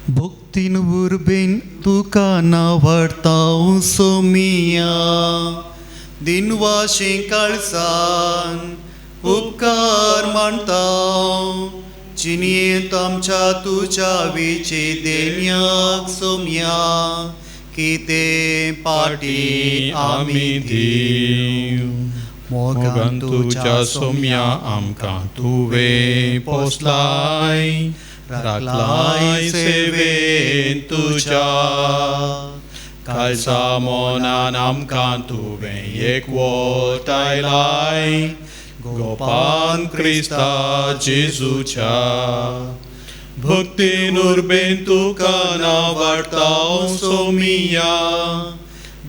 भक्तीन उर्बेन तुका नावडता सोमिया दिनवाशी काळसान उपकार मानता चिनयेंत आमच्या तुज्या विची देण्याक सोमया कितें पाटी आमी दिव मोगान तुज्या सोम्या आमकां तुवें पोसलाय राखलाय सेवेन तुज्या कालसा मोनान आमकां तुवें एकवटायलाय गोपान क्रिस्ता जेजूच्या भक्तीन उर्बेन तुका नावाडता सोमिया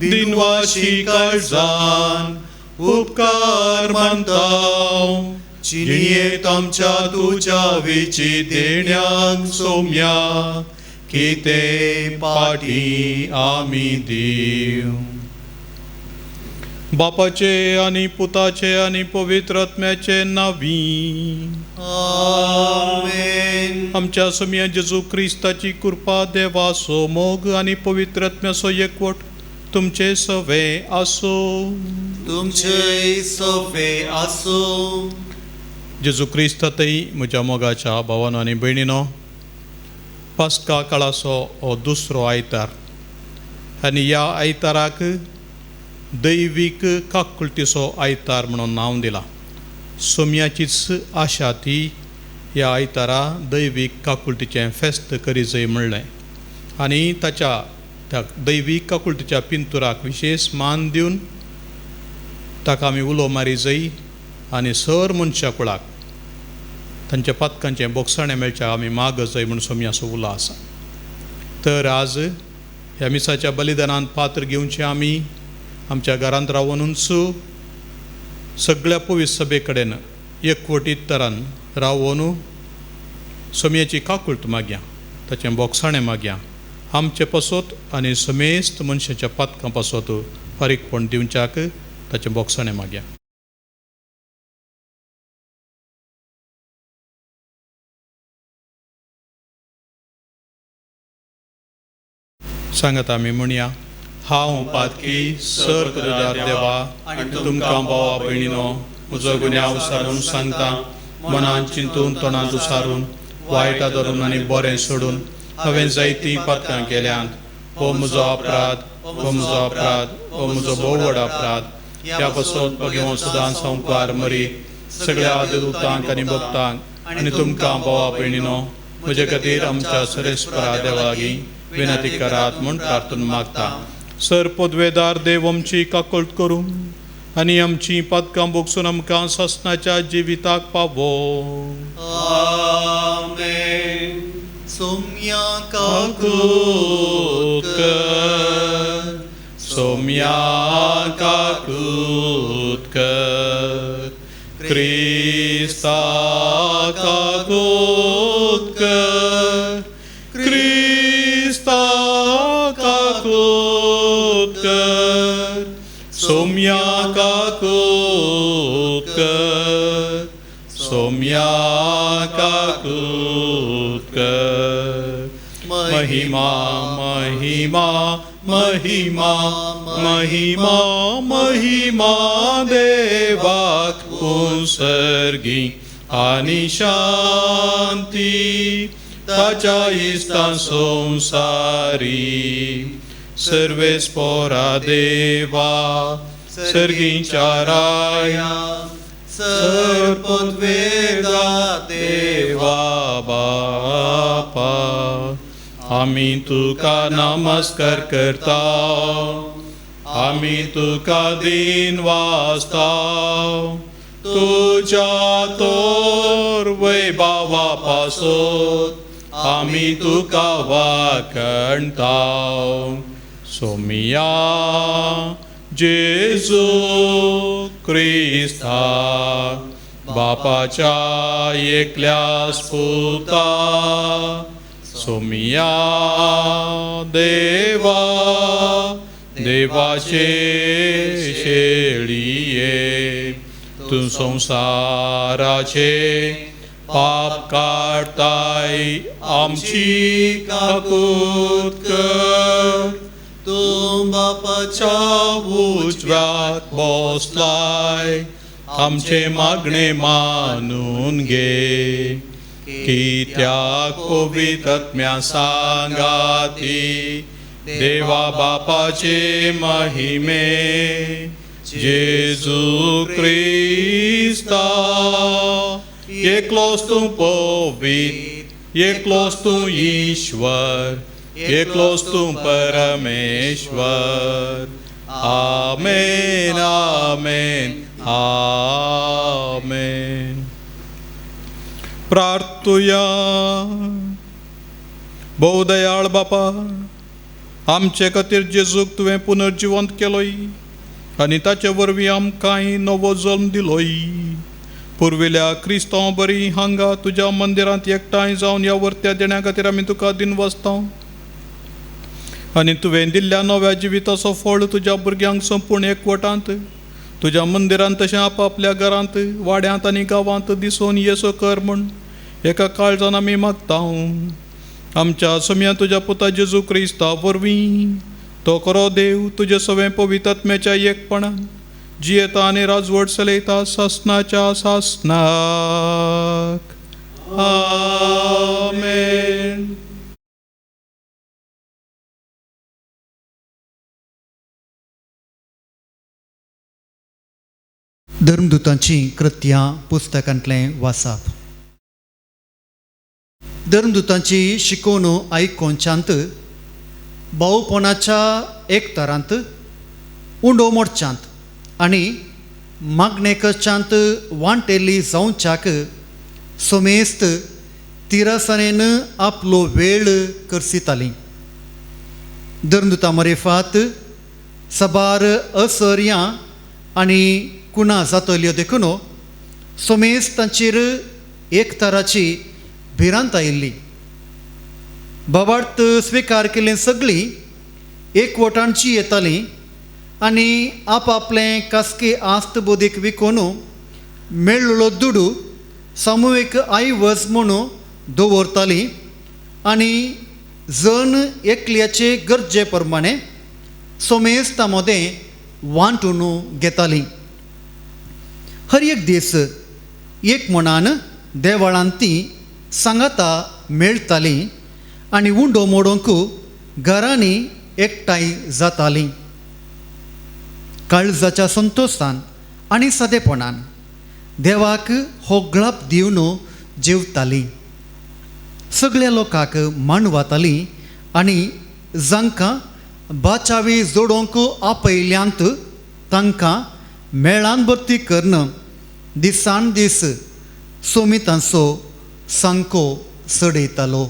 दिनवाशी काळजान उपकार मानता चिनयेंत आमच्या तुज्या विची देण्याक सोम्या कितें पाटी आमी दिव. बापाचे आनी पुताचे आनी पवित्र आत्म्याचे नांवी आमेन. आमच्या सोम्या जेजू क्रिस्ताची कृपा देवाचो मोग आनी पवित्र आत्म्याचो एकवट तुमचे सवे आसूं. तुमचे सवे आसूं. जेजू क्रिस्तातय म्हज्या मोगाच्या भावानो आनी भयणीनो, पास्का काळाचो हो दुसरो आयतार आनी ह्या आयताराक दैवीक काकुळटीचो आयतार म्हणून नांव दिलां. सोम्याचीच आशा ती ह्या आयतारा दैवीक काकुळटीचें फेस्त करी जाय म्हणलें आनी ताच्या त्या दैवीक काकुळटीच्या पिंतुराक विशेश मान दिवन ताका आमी उलो मारी जाय आनी सर मनशा कुळाक तांच्या पातकांचें बोगसाणें मेळचें आमी माग जाय म्हूण सोम्याचो उलो आसा. तर आज ह्या मिसाच्या बलिदानांत पात्र घेवचें आमी आमच्या घरांत रावनूच सगळ्या पवित्र सभे कडेन एकवटीत तरान रावन सोम्याची काकुळट मागया, ताचें बोगसाणें मागया, आमचे पासत आनी समेस्त मनशाच्या पातकां पासत फारीकपण दिवच्याक ताचें बोगसाणें मागया. सांगात आमी म्हणया, हांव पातकी सर कुदरदार देवा आनी तुमकां भावा भयणीनो म्हजो गुन्यांव सारून सांगता, मनान चिंतून तोंडांत उसारून वायटा धरून आनी बरें सोडून हांवें जायतीं पातकां केल्यांत. हो म्हजो अपराध, हो म्हजो अपराध, हो म्हजो भोव व्हड अपराध. ह्या पासून भगवान सदां संवकार मरी सगळ्या देवतांक आनी भक्तांक आनी तुमकां भावा भयणीनो म्हजे खातीर आमच्या सरेस्परा देवा लागीं विनंती करात म्हूण प्रार्थना मागता. सर पदवेदार देव आमची काकळट करूं आनी आमची पातकां भोगसून आमकां सासणाच्या जिविताक पावो. आमेन. सोम्या काकूत कर, सोम्या काकूत कर, क्रिस्ता काकूत कर, क्रिस्ता काकूत कर, सोम्या काकूत कर, सोम्या काकूत कर. महिमा महिमा महिमा महिमा महिमा देवाक उंसर्गी आनी शांती ताच्या इस्तां संवसारी. सर्वेस्पोरा देवा सर्गींच्या राया सर पदवेदा देवा बापा आमी तुका नमस्कार करता, आमी तुका दिन वाचता, तुज्या तोर वैभावा पासत आमी तुका वाखणता. सोमिया जेजू क्रिस्ता बापाच्या एकल्यास पुता, सोमिया देवा देवाचे शेळये, तूं संवसाराचे पाप काडताय आमची काकूत कर। तूं बापाच्या उजव्याक बसलाय आमचे मागणे मानून घे। कित्याक पवित्र सांगाती देवा बापाचे महिमे जेजू क्रिस्ता एकलोच तूं पवित्र, एकलोच तूं ईश्वर, एकलोच तूं परमेश्वर। आमेन आमेन आमेन। प्रार्थुया। भोव दयाळ बापा, आमचे खातीर जेजूक तुवें पुनर्जिवंत केलोय आनी ताचे वरवीं आमकांय नवो जल्म दिलोय। पुर्विल्या क्रिस्तांव बरी हांगा तुज्या मंदिरांत एकठांय जावन ह्या वर्त्या देण्या खातीर आमी तुका दिनवासता आनी तुवें दिल्ल्या नव्या जिविताचो फळ तुज्या भुरग्यांक संपूर्ण एकवटांत तुज्या मंदिरांत तशें आपापल्या घरांत वाड्यांत आनी गांवांत दिसून येसो कर म्हूण एका काळजान आमी मागता। आमच्या सम्या तुज्या पुता जेजू क्रिस्ता वरवीं तो खरो देव तुजे सवें पवित्र आत्म्याच्या एकपणान जियेता आनी राजवट चलयता सासनाच्या सासनाक। आमेन। धर्मदूतांची कृत्यां पुस्तकांतलें वासाप। धर्मदूतांची शिकोवण आयकोनच्यांत भावपणाच्या एकतारांत उंडो मोडच्यांत आनी मागणेकच्यांत वांटेली जावच्याक सोमेस्त तिरासनेन आपलो वेळ करसिताली। धर्मदूता मरेफात सबार असर्यां आनी कुणा जातल्यो देखून सोमेस्त तांचेर एकताराची भिरांत आयिल्ली। बाबार्थ स्विकार केल्लीं सगळीं एकवटांची येतालीं आनी आपापलें खासगी आस्त बोदीक विकून मेळ्ळो दुडू सामुहीक आयवज म्हणून दवरतालीं आनी जण एकल्याचे गरजे प्रमाणे सोमेस्ता मदें वांटून घेतालीं। हर एक दीस एक मनान देवळांत ती सांगाता मेळटालीं आनी उंडो मोडूंक घरांनी एकठांय जातालीं। काळजाच्या संतोशान आनी सादेपणान देवाक हो ग्लाप दिवन जेवतालीं। सगळ्या लोकांक मानवतालीं आनी जांकां बाचावी जोडोवंक आपयल्यांत तांकां मेळान भरती करून दिसान दीस सोमितांचो सांको चडयतालो।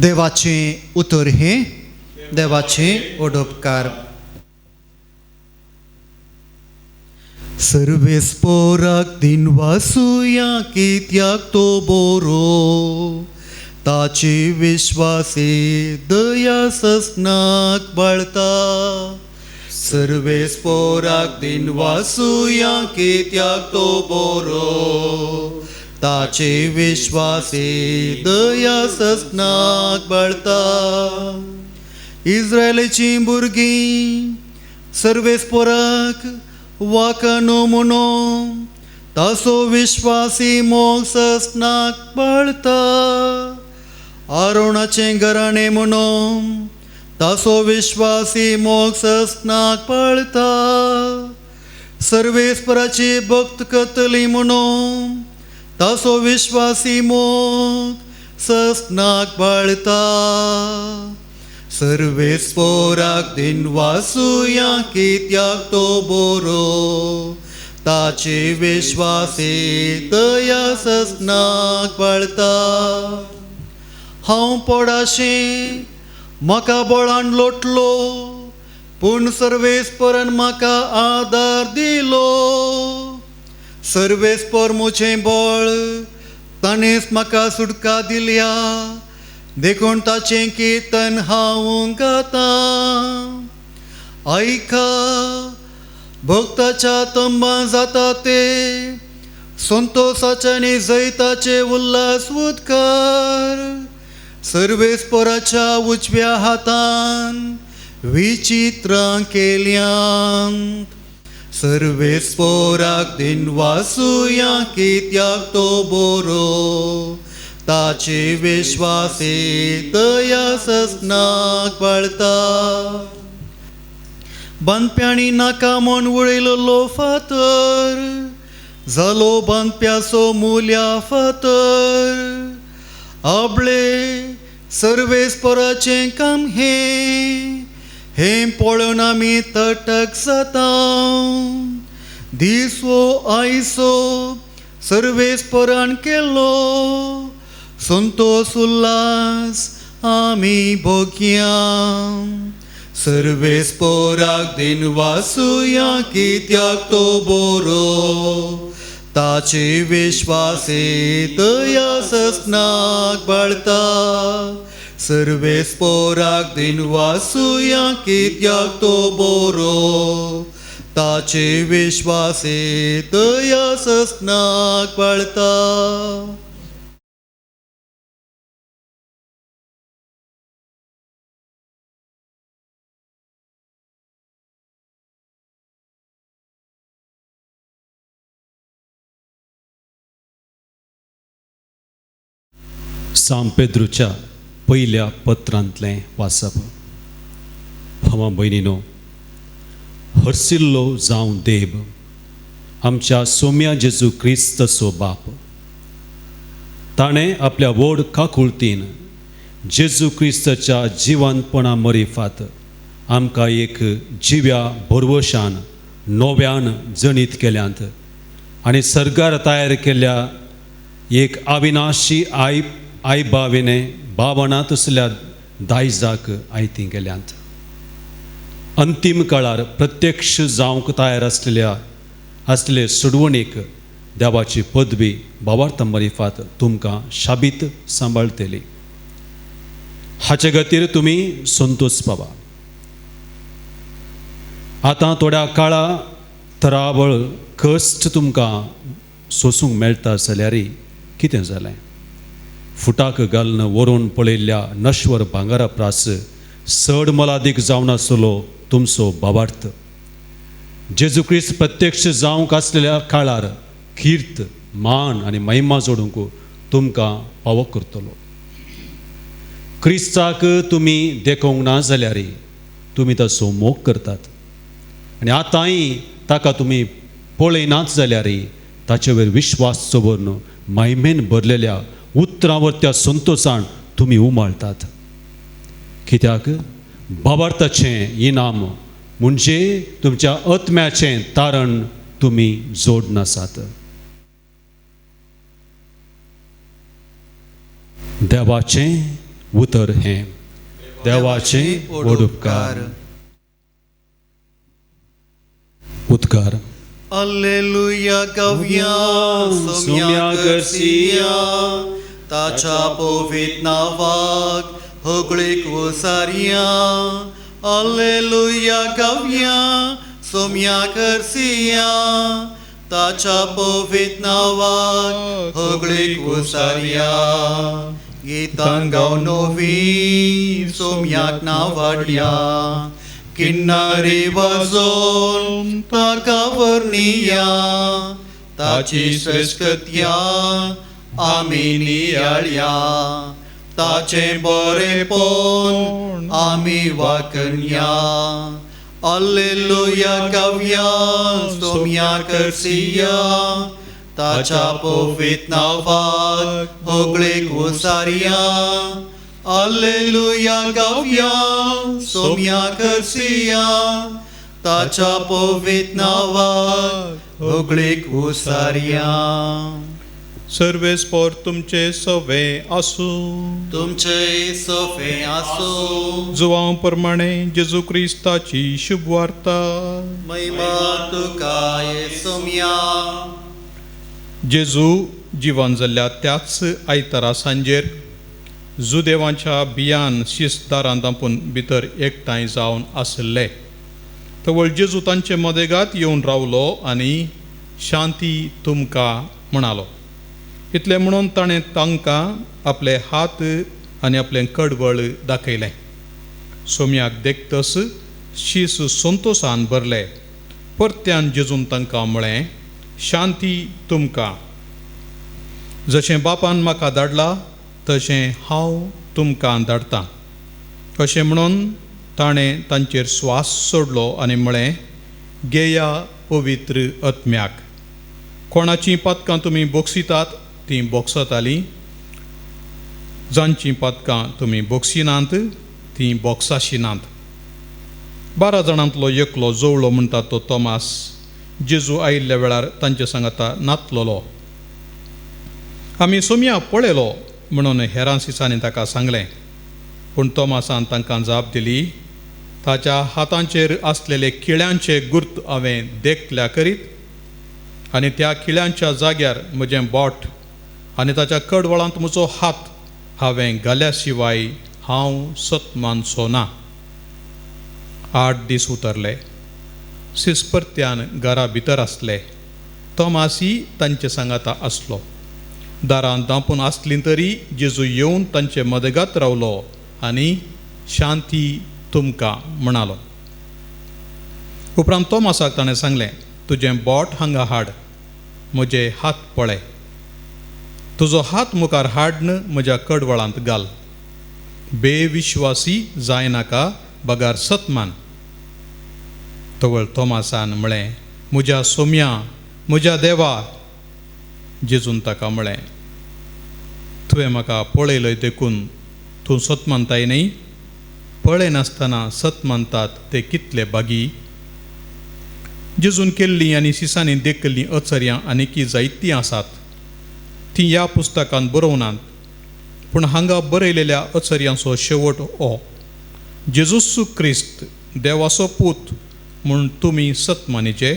देवाचें उतर हें देवाचें ओडोपकार। सर्वेस पोराक दिनवासुया कित्याक तो बोरो, ताची विश्वासी दया ससनाक बाळता। सर्वेस पोराक दिनवासुया कित्याक तो बोरो, ताची विश्वासी दया ससनाक बाळता। इस्रायलाची भुरगीं सर्वेस पोराक वाकनो म्हणो, ताचो विश्वासी मोग ससनाक बाळता। आरोणाचें घराणें म्हणो, ताचो विश्वासी मोग ससनाक पाळता। सर्वेस्पराची भक्त करतली म्हणो, ताचो विश्वासी मोग ससनाक पाळता। सर्वेस्पराक दिनवासुया कित्याक तो बोरो, ताची विश्वासी दया ससनाक पाळता। हांव पडाशें म्हाका बळान लोटलो, पूण सर्वेस्परान म्हाका आदार दिलो। सर्वेस्पर म्हजें बळ, ताणेंच म्हाका सुटका दिल्या, देखून ताचें कीर्तन हांव गातां। आयका भक्ताच्या तंबां जाता ते संतोषाचे आनी जैताचे उल्हास उदकार सर्वेस्पोराच्या उजव्या हातान विचित्रां केल्यांत सर्वेस्पोराक दिनवासुया कित्याक तो बरो ताची विश्वासी दया ससनाक पाळता. बांदप्यांनी नाका म्हूण उडयलेलो फातर जालो बांदप्याचो मुल्या फातर. आबळे सर्वेस्पोराचें काम हें हें पळोवन आमी तटक जाता. दीस वो आयसो सर्वेस्पोरान केलो संतोष उल्हास आमी भोगया. सर्वेस्पोराक दिनवासुया कित्याक तो बरो ताची विश्वासी दया ससनाक बाळता. सर्वेस्पोराक दिनवासुया कित्याक तो बरो ताची विश्वासी दया ससनाक बाळता. सांत पेद्रूच्या पयल्या पत्रांतलें वाचप. भावा भयणीनो, हर्सिल्लो जावं देव आमच्या सोम्या जेजू क्रिस्तचो बाप, ताणें आपल्या व्हड काकुळतीन जेजू क्रिस्तच्या जिवनपणा मरिफात आमकां एक जिव्या भरवशान नव्यान जणीत केल्यांत आनी सर्गार तयार केल्ल्या एक अविनाशी आई आई बाविने बावना तसल्या दायजाक आयती गेल्यांत. अंतीम काळार प्रत्यक्ष जावंक तयार आसलेल्या आसले सोडवणीक देवाची पदवी बावार्थ मरिफात तुमकां शाबीत सांबाळटली. हाचे खातीर तुमी संतोष पावा. आतां थोड्या काळा तरावळ कश्ट तुमकां सोसूंक मेळटा जाल्यार कितें जालें? फुटाक घालून व्हरून पळयल्ल्या नश्वर भांगरा प्रास चड मोलादीक जावन आसलो तुमचो भावार्थ. जेजू क्रिस्त प्रत्यक्ष जावंक आसलेल्या काळार कीर्त मान आनी महिमा जोडूंक तुमकां पावो करतलो. क्रिस्ताक तुमी देखोवंक ना जाल्यार तुमी ताचो मोग करतात आनी आतांय ताका तुमी पळयनात जाल्यार ताचे वयर विश्वास दवरून महिमेन भरलेल्या उतरांवर त्या संतोषान तुमी उमाळतात. कित्याक भावार्थाचें इनाम म्हणजे तुमच्या आत्म्याचें तारण तुमी जोड नासात. देवाचें उतर हें. देवाचें व्हड उपकार. उद्गार. Alleluia गव्या सोम्या करसिया ताच्या पवित्र नावाक होगळीक वसारिया. Alleluia गव्या सोम्या करसिया ताच्या पवित्र नावाक होगळीक वसारिया. गीतां गावन नवी सोम्याक नावाड्या किन्नारी वाजोवन ताका वर्णिया ताची श्रेश्ठत्या आमी नियाळया ताचें बरेंपण आमी वाकणया. Alleluia गव्या सोम्या करसिया ताच्या पवित्र नावाक होगळीक वसारिया. Alleluia गव्या सोम्या करसिया ताच्या पवित्र नावाक होगळीक वसारिया. सर्वेस्पोर तुमचे सवे आसूं. तुमचे सवे आसूं. जुवांव प्रमाणे जेजू क्रिस्ताची शुभवार्ता. महिमा तुका सोम्या. जेजू जिवन जाल्ल्या त्याच आयतारा सांजेर जुदेवांच्या बियान शिस्त दारां दांपून भितर एकठांय जावन आसले. तवळ जेजू तांचे मदेगात येवन रावलो आनी शांती तुमकां म्हणालो. इतलें म्हणून ताणें तांकां आपले हात आनी आपलें कडवळ दाखयलें. सोम्याक देखतस शीस संतोसान भरले. परत्यान जेजून तांकां म्हळें, शांती तुमकां. जशें बापान म्हाका धाडला तशें हांव तुमकां धाडटां. अशें म्हणून ताणें तांचेर स्वास सोडलो आनी म्हळें, घेया पवित्र आत्म्याक. कोणाचीं पातकां तुमी बोगसितात तीं बोगसतालीं, जांचीं पातकां तुमी बोगसिनात तीं बोगसाशिनात. 12 जाणांतलो एकलो जोवळो म्हणटा तो तोमास जेजू आयिल्ल्या वेळार तांचे सांगाता नातलोलो. आमी सोमया पळयलो म्हणून हेरां सिसांनी ताका सांगलें. पूण तोमासान तांकां जाप दिली, ताच्या हातांचेर आसलेले किळ्यांचे गुर्त हांवें देखल्या करीत आनी त्या किळ्यांच्या जाग्यार म्हजें बोट आनी ताच्या कडवळांत म्हजो हात हांवें घाल्या शिवाय हांव सत मानचो ना. 8 दीस उतरले. सीस परत्यान घरा भितर आसले. तोमासी तांचे सांगाता आसलो. दारां दांपून आसलीं तरी जेजू येवन तांचे मदगात रावलो आनी शांती तुमकां म्हणालो. उपरांत तोमासाक ताणें सांगलें, तुजें बोट हांगा हाड, म्हजे हात पळय. तुजो हात मुखार हाडन म्हज्या कडवळांत घाल. बेविश्वासी जायनाका, बगार सतमान. तवळ तोमासान म्हळें, म्हज्या सोम्या, म्हज्या देवा. जेजून ताका म्हळें, तुवें म्हाका पळयलय देखून तूं सत मानताय न्ही? पळयनासतना सत मानतात ते कितले बागी. जेजून केल्लीं आनी सिसांनी देखिल्लीं अचर्यां आनीकी जायतीं आसात, तीं ह्या पुस्तकांत बरोवनात. पूण हांगा बरयलेल्या अचर्यांचो शेवट हो, जेजूस क्रिस्त देवाचो पूत म्हूण तुमी सत मानिचे.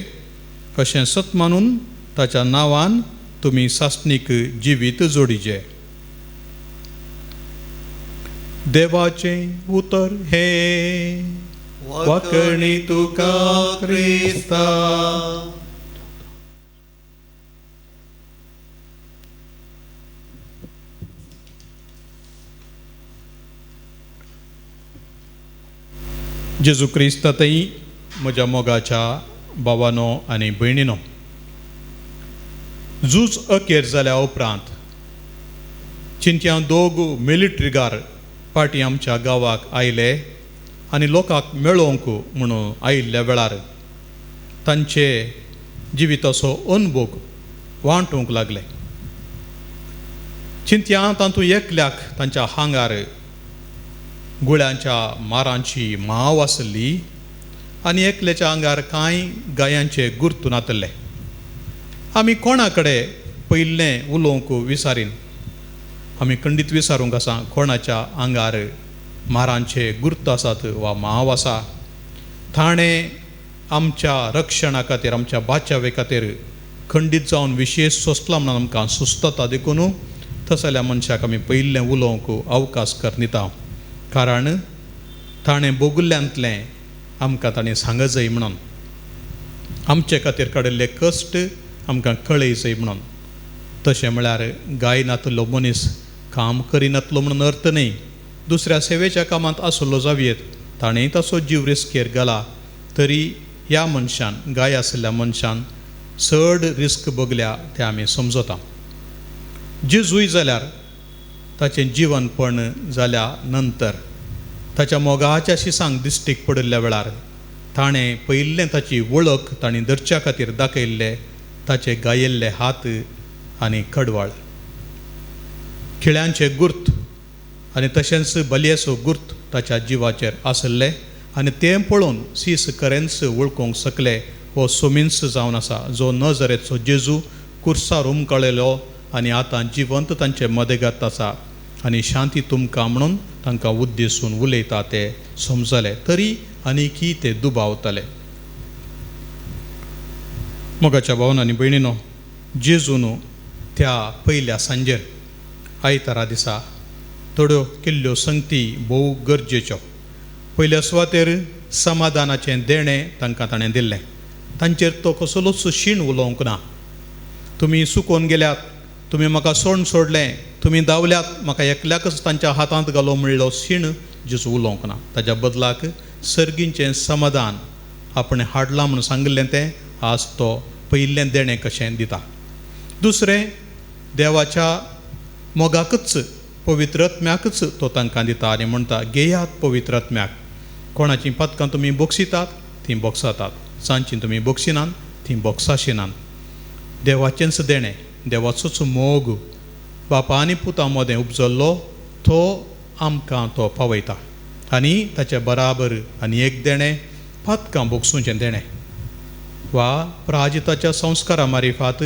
अशें सत मानून ताच्या नांवान तुमी सासणीक जिवीत जोडिचे. देवाचें उतर हें. वाकणी तुका क्रिस्ता. जेजू क्रिस्ता थंय म्हज्या मोगाच्या भावानो आनी भयणीनो, झूज अखेर जाल्या उपरांत चिंत्या दोग मिलिटरीगार पाटी आमच्या गांवाक आयले आनी लोकांक मेळोवंक म्हणून आयिल्ल्या वेळार तांचे जिविताचो अनभोग वांटूंक लागले. चिंत्या तातूंत एकल्याक तांच्या हांगार गुळ्यांच्या मारांची माव आसली आनी एकल्याच्या आंगार कांय गायांचे गुर्तू नातले. आमी कोणा कडेन पयलें उलोवंक विसारीन, आमी खंडीत विसारूंक आसा कोणाच्या आंगार मारांचे गुर्त आसात वा माव आसा. ताणें आमच्या रक्षणा खातीर, आमच्या बाचावे खातीर खंडीत जावन विशेश सोंसला म्हणून आमकां सुस्तता. देखून तसल्या मनशाक आमी पयलें उलोवंक अवकाश कर दिता, कारण ताणें भोगुल्ल्यांतलें आमकां ताणें सांग जाय म्हणून, आमचे खातीर काडिल्ले कश्ट आमकां कळय जाय म्हणून. तशें म्हळ्यार गाय नातलो मनीस काम करिनातलो म्हणून अर्थ न्हय, दुसऱ्या सेवेच्या कामांत आसलो जावयेत, ताणें ताचो जीव रिस्केर घाला तरी ह्या मनशान, गाय आशिल्ल्या मनशान चड रिस्क भोगल्या तें आमी समजता. जेजूय जाल्यार ताचें जिवनपण जाल्या नंतर ताच्या मोगाच्या शिसांक दिश्टीक पडिल्ल्या वेळार ताणें पयिल्लें ताची वळख ताणें धरच्या खातीर दाखयल्ले ताचे गायिल्ले हात आनी कडवाळ, खिळ्यांचे गुर्त आनी तशेंच बलयेचो गुर्त ताच्या जिवाचेर आसले आनी तें पळोवन सीस करेन्स वळखूंक शकले हो सोमिन्स जावन आसा, जो नजरेचो जेजू कुर्सार उमकळयलो आनी आतां जिवंत तांचे मदेगात आसा आनी शांती तुमकां म्हणून तांकां उद्देशून उलयता ते समजले तरी आनीकी ते दुबावतले. मोगाच्या भावन आनी भयणीनो, जेजून त्या पयल्या सांजेर आयतारा दिसा थोड्यो केल्ल्यो संगती भोव गरजेच्यो. पयल्या सुवातेर समाधानाचें देणें तांकां ताणें दिल्लें. तांचेर तो कसलोच शीण उलोवंक ना. तुमी सुकोवन गेल्यात, तुमी म्हाका सोण सोडलें, तुमी धांवल्यात, म्हाका एकल्याकच तांच्या हातांत घालो म्हणलो शीण जेजू उलोवंक ना. ताज्या बदलाक सर्गींचें समाधान आपणें हाडलां म्हूण सांगिल्लें तें आज तो पयिल्लें देणें कशें दिता. दुसरें, देवाच्या मोगाकच पवित्र आत्म्याकच तो तांकां दिता आनी म्हणटा, घेयात पवित्र आत्म्याक. कोणाचीं पातकां तुमी बोगसितात तीं बोगसातात, जांचीं तुमी बोगसिनात तीं बोगसाशिनात. देवाचेंच देणें, देवाचोच मोग बापा आनी पुता मदें उपजल्लो तो आमकां तो पावयता. आनी ताचे बराबर आनी एक देणें पातकां बोगसूचें देणें वा प्राजिताच्या संस्कारा मारिफात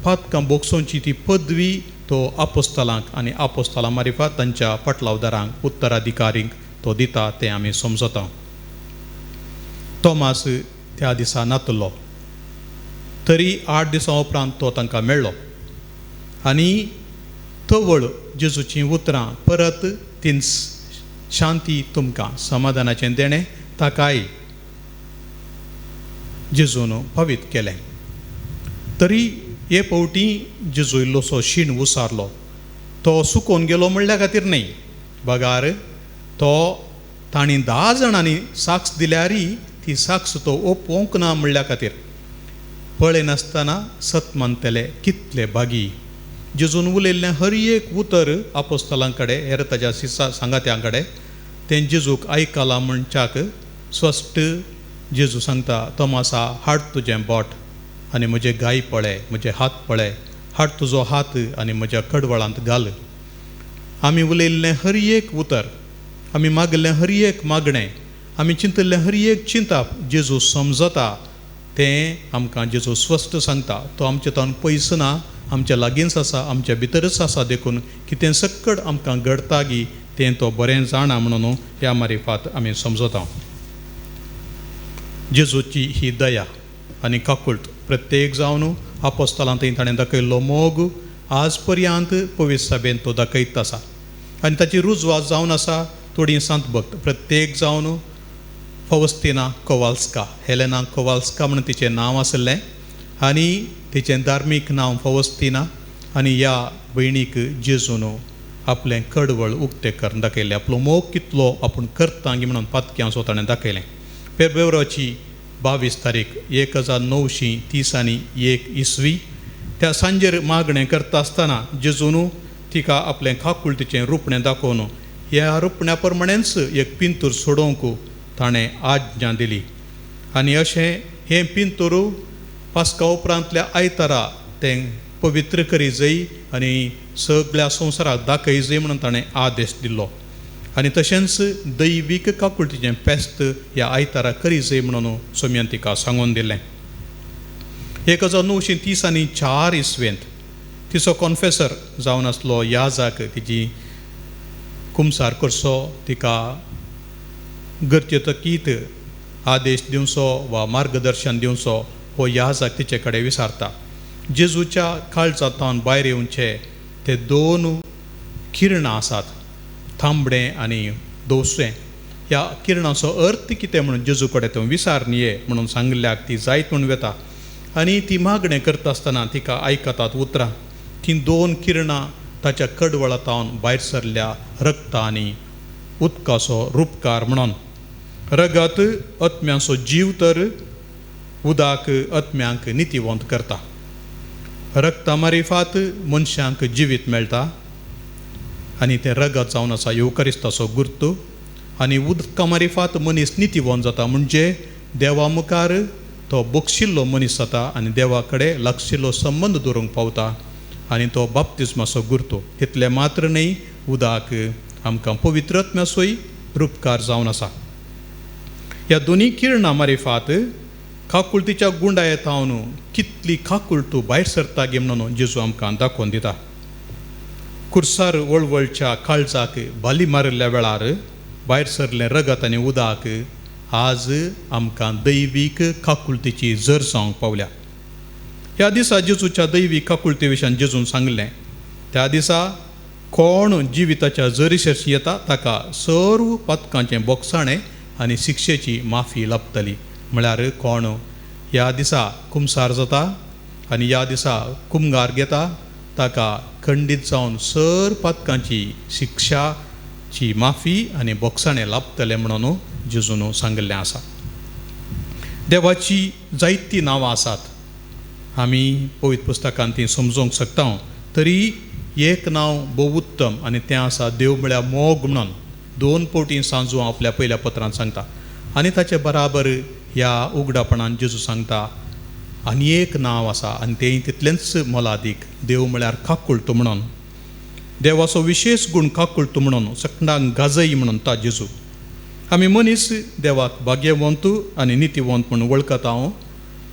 पातकां बोगसोवची ती पदवी तो आपोस्तलांक आनी आपोस्तलां मारिफात तांच्या पटलावदारांक उत्तराधिकारींक तो दिता तें आमी समजता. तोमास त्या दिसा नातलो तरी 8 दिसां उपरांत तो तांकां मेळ्ळो आनी तवळ जेजूचीं उतरां परत तीन शांती तुमकां समाधानाचें देणें ताकाय जेजून पवित केलें. तरी हे फावटी जेजू इल्लोसो शीण उसारलो. तो सुकोवन गेलो म्हणल्या खातीर न्हय, बगार तो तांणी 10 जाणांनी साक्ष दिल्यारय ती साक्ष तो ओपोवंक ना म्हणल्या खातीर. पळयनासतना सत मानतले कितले भागी. जेजून उलयल्लें हर एक उतर आपोस्तलां कडेन हेर ताज्या सिसा सांगात्यां कडेन तें जेजूक आयकलां म्हणच्याक स्वस्ट जेजू सांगता, तोमासा हाड तुजें बोट आनी म्हजे गाय पळय, म्हजे हात पळय, हाड तुजो हात आनी म्हज्या कडवळांत घाल. आमी उलयल्लें हर एक उतर, आमी मागलें हर एक मागणें, आमी चिंतिल्लें हर एक चिंताप जेजू समजता तें आमकां जेजू स्वस्त सांगता. तो आमचे तावन पयस ना, आमच्या लागींच आसा, आमच्या भितरच आसा. देखून कितें सक्कड आमकां घडटा गी तें तो बरें जाणा म्हणून ह्या मारिफात आमी समजता. जेजूची ही दया आनी काकुळट प्रत्येक जावन आपोस्तलां थंय ताणें दाखयल्लो मोग आज पर्यंत पवित्र सभेन तो दाखयत आसा आनी ताची रुजवात जावन आसा. थोडीं सांत भक्त प्रत्येक जावन फवस्तिना कोवाल्स्का, हेलेना कोवाल्स्का म्हणून तिचें नांव आसलें आनी तिचें धार्मीक नांव फवस्तिना. आनी ह्या भयणीक जेजून आपलें कडवळ उक्तें करून दाखयलें, आपलो मोग कितलो आपूण करता म्हणून पातक्यांचो ताणें दाखयलें. फेब्रुवारीची 22 तारीख 1931 इसवी त्या सांजेर मागणें करता आसतना जेजून तिका आपलें काकुळटीचें रुपणें दाखोवन ह्या रुपण्या प्रमाणेंच एक पिंतूर सोडोवंक ताणें आज्ञा दिली. आनी अशें हें पिंतूर पास्का उपरांतल्या आयतारा तें पवित्र करी जाय आनी सगळ्या संवसाराक दाखय जाय म्हणून ताणें आदेश दिल्लो. आनी तशेंच दैवीक काकुळटीचें फेस्त ह्या आयतारा करी जाय म्हणून सोम्यान तिका सांगून दिलें. 1934 इसवेंत तिचो कॉन्फेसर जावन आसलो याजाक तिची कुमसार करचो, तिका गरजे तकीत आदेश दिवचो वा मार्गदर्शन दिवचो हो याजाक तिचे कडेन विचारता. जेजूच्या काळजांतल्यान भायर येवचे ते 2 किरणां आसात, तांबडें आनी दोसरें. ह्या किरणाचो अर्थ कितें म्हणून जेजू कडेन तो विचार न्हय म्हणून सांगिल्ल्याक ती जायत म्हूण वता आनी ती मागणें करता आसतना तिका आयकतात उतरां. तीं 2 किरणां ताच्या कडवळांतल्यान भायर सरल्या रक्ता आनी उदकाचो रुपकार म्हणून. रगत आत्म्याचो जीव तर उदक आत्म्यांक नितीवंत करता. रक्ता मारिफात मनशांक जिवीत मेळटा आनी तें रगत जावन आसा येवकारिस्ताचो गुर्तू. आनी उदका मारिफात मनीस नितीवंत जाता, म्हणजे देवा मुखार तो बक्षिल्लो मनीस जाता आनी देवा कडेन लागशिल्लो संबंद दवरूंक पावता आनी तो बाप्तिज्माचो गुर्तू. तितलें मात्र न्हय, उदक आमकां पवित्र आत्म्याचोय रुपकार जावन आसा. ह्या दोनी किरणां मारिफात काकुळटीच्या गुंडाये थावन कितली काकुळटू भायर सरता गे म्हणून जेजू आमकां दाखोवन दिता. कुर्सार वळवळच्या काळजाक भाली मारिल्ल्या वेळार भायर सरलें रगत आनी उदक आज आमकां दैवीक काकुळटीची जर जावंक पावल्या. ह्या दिसा जेजूच्या दैवीक काकुळटी विशयान जेजून सांगलें, त्या दिसा कोण जिविताच्या जरी सरशी येता ताका सर्व पातकांचें बोगसाणें आनी शिक्षेची माफी लाभतली. म्हळ्यार कोण ह्या दिसा कुमसार जाता आनी ह्या दिसा कुमगार घेता ताका खंडीत जावन सर पातकांची शिक्षाची माफी आनी बोगसाणें लाभतलें म्हणून जेजून सांगिल्लें आसा. देवाची जायतीं नांवां आसात, आमी पवित्र पुस्तकान ती समजोंक शकता, तरी एक नांव भोव उत्तम आनी तें आसा देव म्हळ्यार मोग म्हणून. 2 फावटी सांजू आपल्या पयल्या पत्रांत सांगता आनी ताचे बराबर ह्या उगडापणान जेजू सांगता आनी एक नांव आसा आनी तें तितलेंच मोलादीक, देव म्हळ्यार काकुळटो म्हणून. देवाचो विशेश गूण काकुळटो म्हणून सकंडांक गाजय म्हणून ता जेजू. आमी मनीस देवाक भाग्यवंत आनी नितीवंत म्हणून वळखता,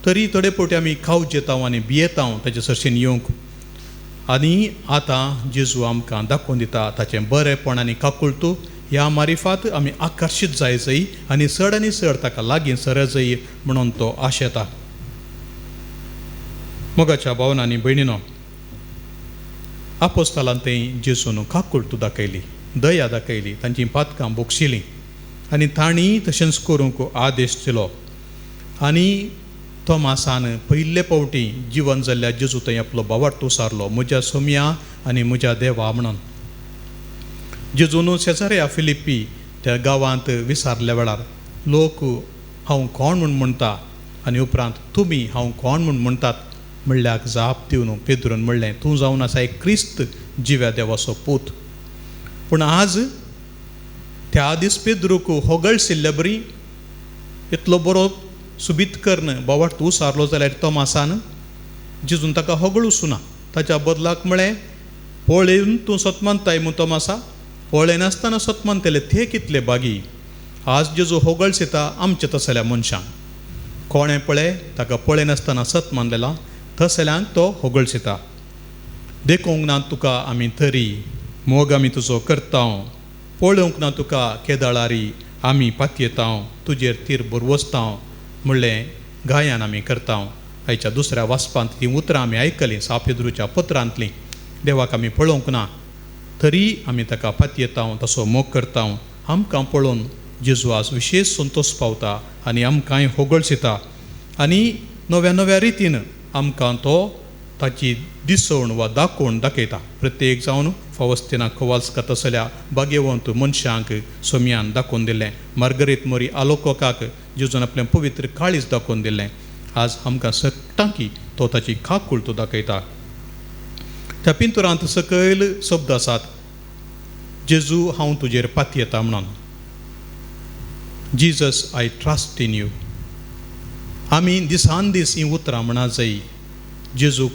तरी थोडे फावटी आमी खावजेता आनी भियेता ताचे सरशीन येवंक. आनी आतां जेजू आमकां दाखोवन दिता ताचें बरेंपण आनी काकुळटो ह्या मारिफात आमी आकर्शीत जाय जाय आनी चड आनी चड ताका लागीं सरत जाय म्हणून तो आशेता. मोगाच्या भावना आनी भयणीनो, आपोस्तालान थंय जेजून काकुळटो दाखयली, दया दाखयली, तांची पातकां बोगशिलीं आनी तांणी तशेंच करूंक आदेश दिलो. आनी तोमासान पयले फावटी जिवन जाल्ल्या जेजू थंय आपलो भावार्थ उसारलो, म्हज्या सोमया आनी म्हज्या देवा म्हणून. जेजून शेजाऱ्या फिलिप्पी त्या गांवांत विसारल्या वेळार लोक हांव कोण म्हूण म्हणटा आनी उपरांत तुमी हांव कोण म्हूण म्हणटात म्हणल्याक जाप दिवन पेद्रून म्हणलें, तूं जावन आसा एक क्रिस्त जिव्या देवाचो पूत. पूण आज त्या दीस पेद्रूक होगळशिल्ले बरी इतलो बरो सुबीत कर्ण बावार्थ उसारलो जाल्यार तोमासान जेजून ताका होगळूसुना. ताच्या बदलाक म्हळें, पळयन तूं सत मानताय म्हूण तोमासा, पळयनासतना सत मानतले ते कितले बागी. आज जेजू होगळशिता आमचे तसल्या मनशांक, कोणें पळय ताका पळयनासतना सत मानलेला तसल्यांक तो होगळशिता. देखूंक ना तुका आमी तरी मोग आमी तुजो करता, पळोवंक ना तुका केदाळारी आमी पातयेता, तुजेर तीर बरवसता म्हणलें गायन आमी करता. आयच्या दुसऱ्या वाचपांत तीं उतरां आमी आयकलीं सापेद्रूच्या पत्रांतलीं. देवाक आमी पळोवंक ना तरी आमी ताका पातयेता, तसो मोग करता. आमकां पळोवन जेजू आज विशेश संतोश पावता आनी आमकांय होगळशिता आनी नव्या नव्या रितीन आमकां तो ताची दिसवण वा दाखोवन दाखयता. प्रत्येक जावन फावस्तिना कोवाल्स्का तसल्या भाग्यवंत मनशांक सोमयान दाखोवन दिलें, मार्गरीत मोरी आलोकोकाक जेजून आपलें पवित्र काळीज दाखोवन दिलें. आज आमकां सगटांकी तो ताची काकुळटो दाखयता. त्या पिंतुरांत सकयल शब्द आसात, जेजू हांव तुजेर पातयेता म्हणून. Jesus I trust in you. आमी दिसान दीस हीं उतरां म्हणा जाय. जेजूक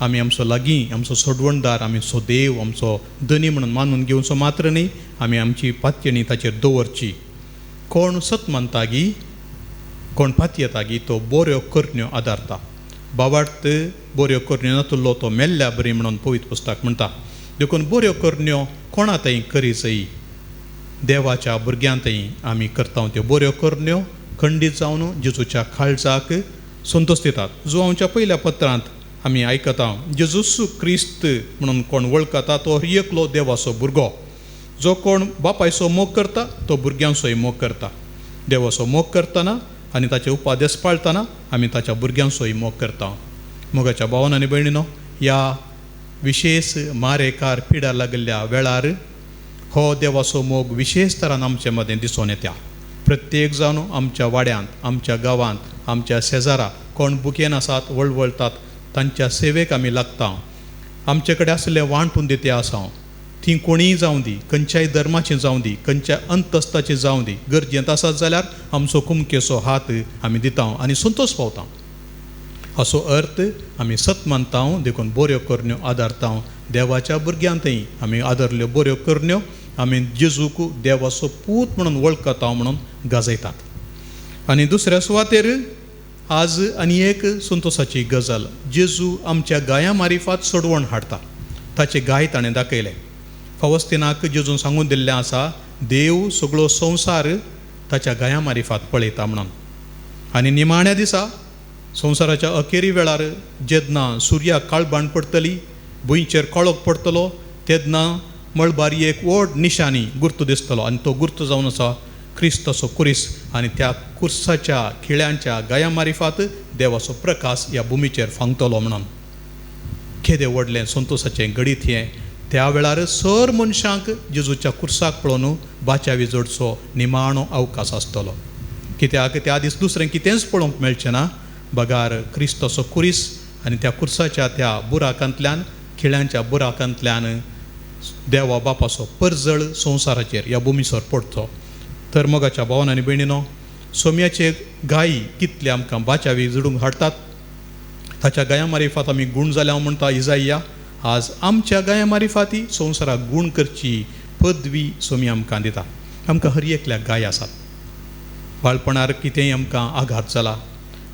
आमी आमचो लागीं, आमचो सोडवणदार, आमचो देव, आमचो धनी म्हणून मानून घेवचो मात्र न्ही, आमी आमची पातयेणी ताचेर दवरची. कोण सत मानता गी, कोण पातयेता गी, तो बऱ्यो करण्यो आदारता. बावार्थ बऱ्यो करण्यो नातुल्लो तो मेल्ल्या बरी म्हणून पवित्र पुस्तक म्हणटा. देखून बऱ्यो करण्यो कोणा थंय करी जाय, देवाच्या भुरग्यां थंय आमी करता त्यो बऱ्यो करण्यो खंडीत जावन जेजूच्या काळजाक संतोश दितात. जुवांच्या पयल्या पत्रांत आमी आयकता, जेजूस क्रिस्त म्हणून कोण वळखता तो एकलो देवाचो भुरगो. जो कोण बापायचो मोग करता तो भुरग्यांचोय मोग करता. देवाचो मोग करतना आनी ताचे उपादेश पाळतना आमी ताच्या भुरग्यांचोय मोग करता. मोगाच्या भावान आनी भयणीनो, ह्या विशेश मारेकार पिडा लागिल्ल्या वेळार हो देवाचो मोग विशेश तरान आमचे मदें दिसून येता. प्रत्येक जावन आमच्या वाड्यांत, आमच्या गांवांत, आमच्या शेजारा कोण बुकेन आसात, वळवळतात, तांच्या सेवेक आमी लागता. आमचे कडेन आशिल्लें वांटून दिते आसा, ती कोणीय जावं दी, खंयच्याय धर्माची जावं दी, खंयच्याय अंतस्ताची जावं दी, गरजेंत आसत जाल्यार आमचो कुमकेचो हात आमी दिता आनी संतोश पावता. असो अर्थ आमी सत मानता, देखून बऱ्यो करण्यो आदारता. देवाच्या भुरग्यांतय आमी आदारल्यो बऱ्यो करण्यो आमी जेजूक देवाचो पूत म्हणून वळखता म्हणून गाजयतात. आनी दुसऱ्या सुवातेर आज आनी एक संतोशाची गजाल, जेजू आमच्या गाया मारिफात सोडवण हाडटा. ताचे गाय ताणें दाखयले. फावस्तिनाक जेजून सांगून दिल्लें आसा, देव सगळो संवसार ताच्या गाया मारिफात पळयता म्हणून. आनी निमाण्या दिसा संवसाराच्या अखेरी वेळार जेन्ना सुर्याक काळबाण पडटली, भुंयचेर काळोख पडटलो, तेन्ना मळबार एक व्हड निशानी गुर्त दिसतलो आनी तो गुर्त जावन आसा क्रिस्ताचो कुरीस आनी त्या कुर्साच्या खिळ्यांच्या गाया मारिफात देवाचो प्रकाश ह्या भुमीचेर फांगतलो म्हणून. केदें व्हडलें संतोसाचें घडीत हें. त्या वेळार सर मनशांक जेजूच्या कुर्साक पळोवन बाचावी जोडचो निमाणो अवकाश आसतलो. कित्याक त्या दीस दुसरें कितेंच पळोवंक मेळचें ना बगार क्रिस्ताचो कुरीस आनी त्या कुर्साच्या त्या बुराकांतल्यान खिळ्यांच्या बुराकांतल्यान देवा बापाचो परजळ संवसाराचेर ह्या भुमीसर पडचो. तर मोगाच्या भावान आनी भयणीनो, सोम्याचे गायी कितले आमकां बाचावी जोडूंक हाडटात. ताच्या गाया मारिफात आमी गूण जाल्या म्हणटा इजाइया. आज आमच्या गाया मारिफाती संवसाराक गूण करची पदवी सोमी आमकां दिता. आमकां हर एकल्याक गाय आसात. बाळपणार कितेंय आमकां आघात जाला,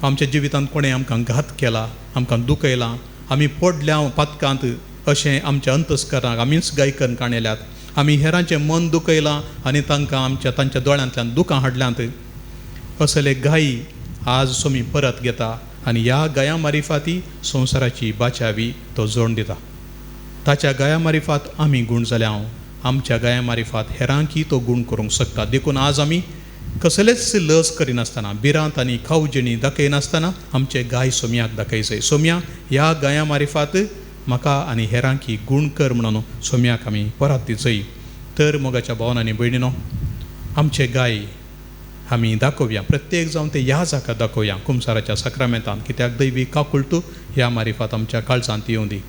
आमच्या जिवितांत कोणें आमकां घात केला, आमकां दुखयलां, आमी पडल्या पातकांत अशें आमच्या अंतस्करांक आमीच गायकन काणयल्यात. आमी हेरांचें मन दुखयलां आनी तांकां आमच्या तांच्या दोळ्यांतल्यान दुकां हाडल्यांत. असले गायी आज सोमी परत घेता आनी ह्या गाया मारिफाती संवसाराची बाचावी तो जोड दिता. ताच्या गाया मारिफात आमी गूण जाल्या, आमच्या गाया मारिफात हेरांकी तो गूण करूंक शकता. देखून आज आमी कसलेच लस करिनासतना, भिरांत आनी खावजेणी दाखयनासतना आमचे गाय सोम्याक दाखयचें. सोम्या ह्या गाया मारिफात म्हाका आनी हेरांकी गूण कर म्हणून सोम्याक आमी परत दिचय. तर मोगाच्या भावान आनी भयणीनो, आमचे गाय आमी दाखोवया, प्रत्येक जावन ते ह्या जाका दाखोवया कुमसाराच्या साक्रामेंतान. कित्याक दैवी काकुळटू ह्या मारिफात आमच्या काळजांत येवं दी.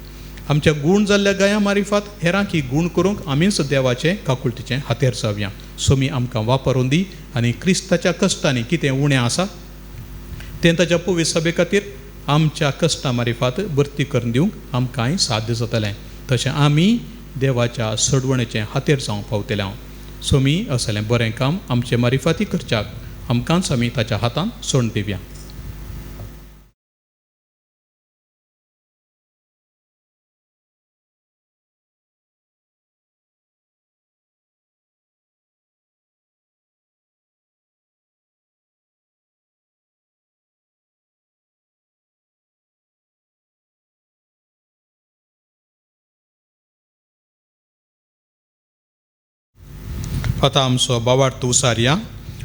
आमच्या गूण जाल्ल्या गाया मारिफात हेरांकी गूण करूंक आमीच देवाचें काकुळटीचें हातेर जावया. सोमी आमकां वापरून दी आनी क्रिस्ताच्या कश्टांनी कितें उणें आसा तें ताच्या पवित्र सभे खातीर आमच्या कश्टां मारिफात भरती करून दिवंक आमकांय साध्य जातलें. तशें आमी देवाच्या सडवणेचें हातेर जावंक पावतले. हांव सोमी असलें बरें काम आमचे मारिफाती करच्याक आमकांच आमी ताच्या हातांत सोड दिवया. आतां आमचो बावार्थ उसारया.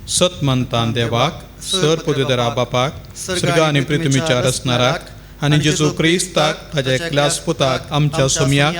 सत मानतान देवाक, सर पदवीधरा बापाक, सर्ग आनी पृथ्वीच्या रचणाराक आनी जेजू क्रिस्ताक ताज्या एकल्याच पुताक आमच्या सोम्याक,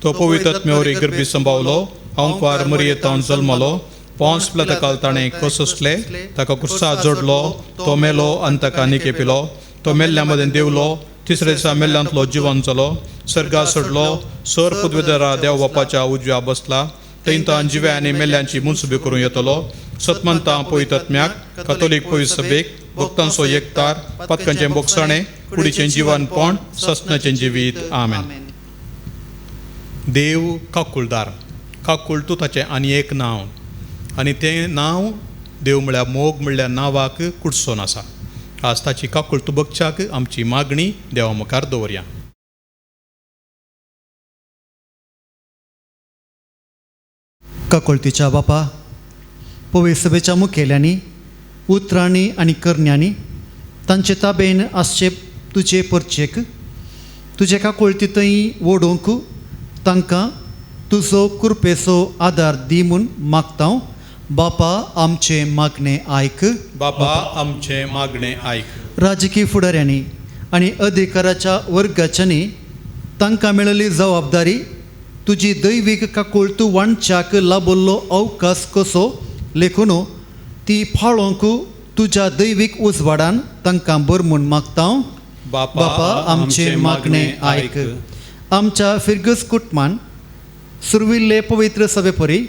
तो पवित्र आत्म्या गर्भी संभावलो, अंकवार मरियेतावन जल्मलो, पोंस प्लतकाल ताणें कससले, ताका कुर्सा जोडलो, तो मेलो आनी ताका निकेपिलो, तो मेल्ल्या मदें देवलो, तिसऱ्या दिसा मेल्ल्यांतलो जिवन जालो, सर्गा सोडलो, सर पदवीधरा देव बापाच्या उजव्या बसला, थंय जिव्या आनी मेल्ल्यांची मुनसुबी करूं येतलो. सतमंता पवित्र आत्म्याक, कातोलीक पवित्र सभेक, भक्तांचो एकतार, पातकांचें बोगसाणें, कुडीचें जिवनपण, ससनाचें जिवीत. आमेन. देव काकुळदार. काकुळटू ताचें आनी एक नांव आनी तें नांव देव म्हळ्यार मोग म्हळ्यार नांवाक कुडसोन आसा. आज ताची काकुळटू बगच्याक आमची मागणी देवा मुखार दवरया. काकुळतीच्या बापा, पवित्र सभेच्या मुखेल्यांनी उतरांनी आनी करण्यांनी तांचे ताबेन आसचे तुजे परचेक तुजे काकुळती थंय ओडूंक तांकां तुजो कृपेचो आदार दी म्हूण मागता. बापा आमचें मागणें आयक. बापा आमचें मागणें आयक. राजकीय फुडाऱ्यांनी आनी अधिकाराच्या वर्गाच्यांनी तांकां मेळिल्ली जबाबदारी तुजी दैवीक काकुळतू वांटच्याक लाबल्लो अवकाश कसो लेखून ती फाळोंक तुज्या दैवीक उजवाडान तांकां बर म्हूण मागता. बापा आमचें मागणें आयक. आमच्या फिरगज कुटुंबान सुरविल्ले पवित्र सभेपरी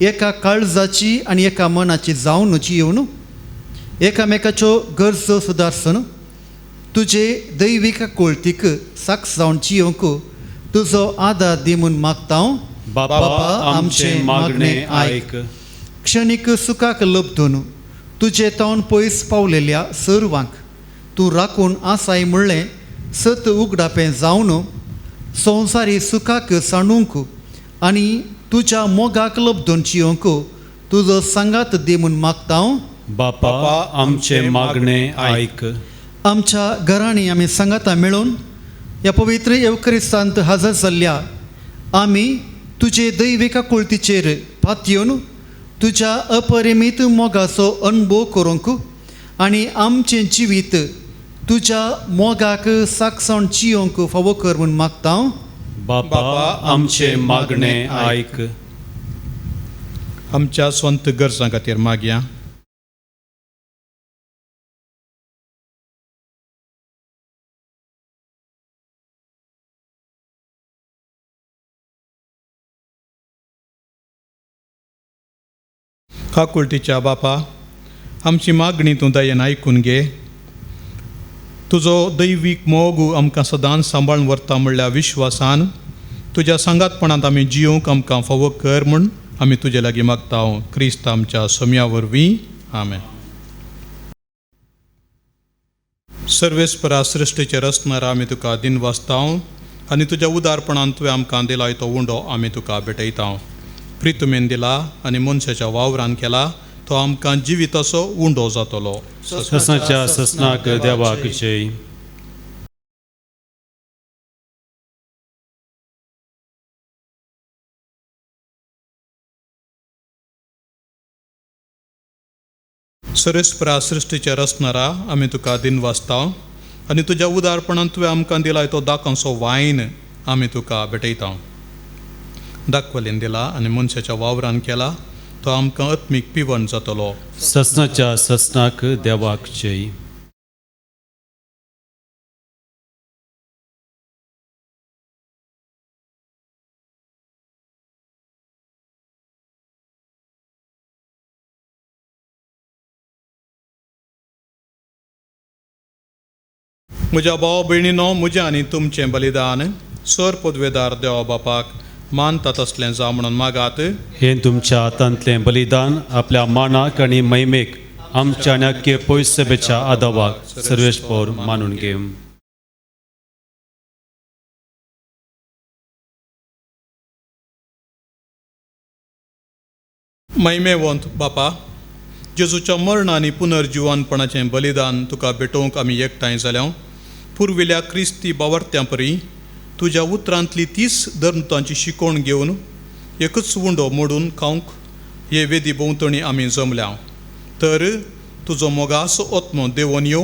एका काळजाची आनी एका मनाची जावन येवन एकामेकाच्यो गरजो सुदारसून तुजे दैवीक काकुळतीक साक्ष जावन जियोवंक तुजो आदार दी म्हूण मागता. बापा आमचें मागणें आयक. क्षणीक सुखाक लब्धून तुजे तावन पयस पावलेल्या सर्वांक तूं राखून आसाय म्हणलें सत उगडापें जावन संवसारी सुखाक सांडूंक आनी तुज्या मोगाक लब्धून जियोवंक तुजो सांगात दी म्हूण मागता. बापा आमचें मागणें आयक. आमच्या घरांनी आमी सांगाता मेळून ह्या पवित्र येवक्रिस्तांत हजर जाल्ल्या आमी तुजे दैवीक काकुळतीचेर पातयेवन तुज्या अपरिमीत मोगाचो अणभव करूंक आनी आमचें जिवीत तुज्या मोगाक साकसाण जियोंक फावो कर म्हूण मागता. बापा आमचें मागणें आयक. आमच्या स्वंत गरजां खातीर मागया. काकुळटीच्या बापा, आमची मागणी तूं दयेन आयकून घे. तुजो दैवीक मोग आमकां सदांच सांबाळून व्हरता म्हणल्या विश्वासान तुज्या सांगातपणांत आमी जियोंक आमकां फावो कर म्हूण आमी तुजे लागीं मागता. क्रिस्त आमच्या सोम्या वरवीं, आमेन. सर्वेस्परा सृश्टीचे रचणार आमी तुका दिनवासता आनी तुज्या उदारपणान तुवें आमकां दिला तो उंडो आमी तुका भेटयता. प्रितुमेन दिला आनी मनशाच्या वावरान केला तो आमकां जिविताचो उंडो जातलो. ससनाच्या ससनाक देवाक जय. सर्वेस्परा सृश्टीचे रचणारा आमी तुका दिनवासता आनी तुज्या उदारपणान तुवें आमकां दिला तो दाकांचो वायन आमी तुका भेटयता. दाखवलेन दिला आनी मनशाच्या वावरान केला तो आमकां आत्मीक पिवण जातलो. ससनाच्या ससनाक देवाक जय. म्हज्या भाव भयणीनो, म्हजें आनी तुमचें बलिदान सर पदवेदार देवा बापाक मानता तसलें जावं म्हणून मागात. हें तुमच्या हातांतलें बलिदान आपल्या मानाक आनी महिमेक आमच्या आनी अख्खे पयसभेच्या आदावाक सर्वेस्पर मानून घे. महिमेवंत बापा, जेजूच्या मरण आनी पुनर्जिवनपणाचें बलिदान तुका भेटोवंक आमी एकठांय जाल्या. पुर्विल्या क्रिस्ती बावर्त्यां परी तुज्या उतरांतली तीच धर्मतांची शिकवण घेवन एकूच उंडो मोडून खावंक हे वेदी भोंवतणी आमी जमल्या. तर तुजो मोगाचो आत्मो देंवोन यो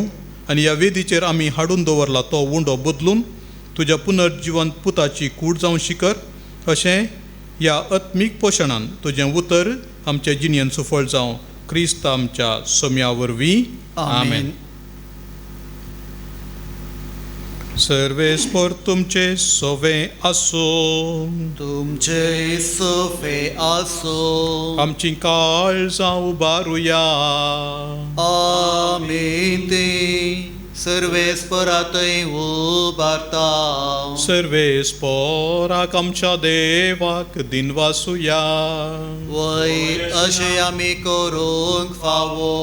आनी ह्या वेदीचेर आमी हाडून दवरला तो उंडो बदलून तुज्या पुनर्जिवन पुताची कूड जावं शिकर. अशें ह्या आत्मीक पोशणान तुजें उतर आमच्या जिणेन सुफळ जावं. क्रिस्त आमच्या सोम्या वरवीं, आमेन. सर्वेस्पर तुमचे सोवे आसूं. तुमचे सोफे आसूं. आमची काळजां उबारुया. आमी ती सर्वेस्परातय उबारता. सर्वेस्पराक आमच्या देवाक दिनवासुया. वय अशें आमी करूंक फावो.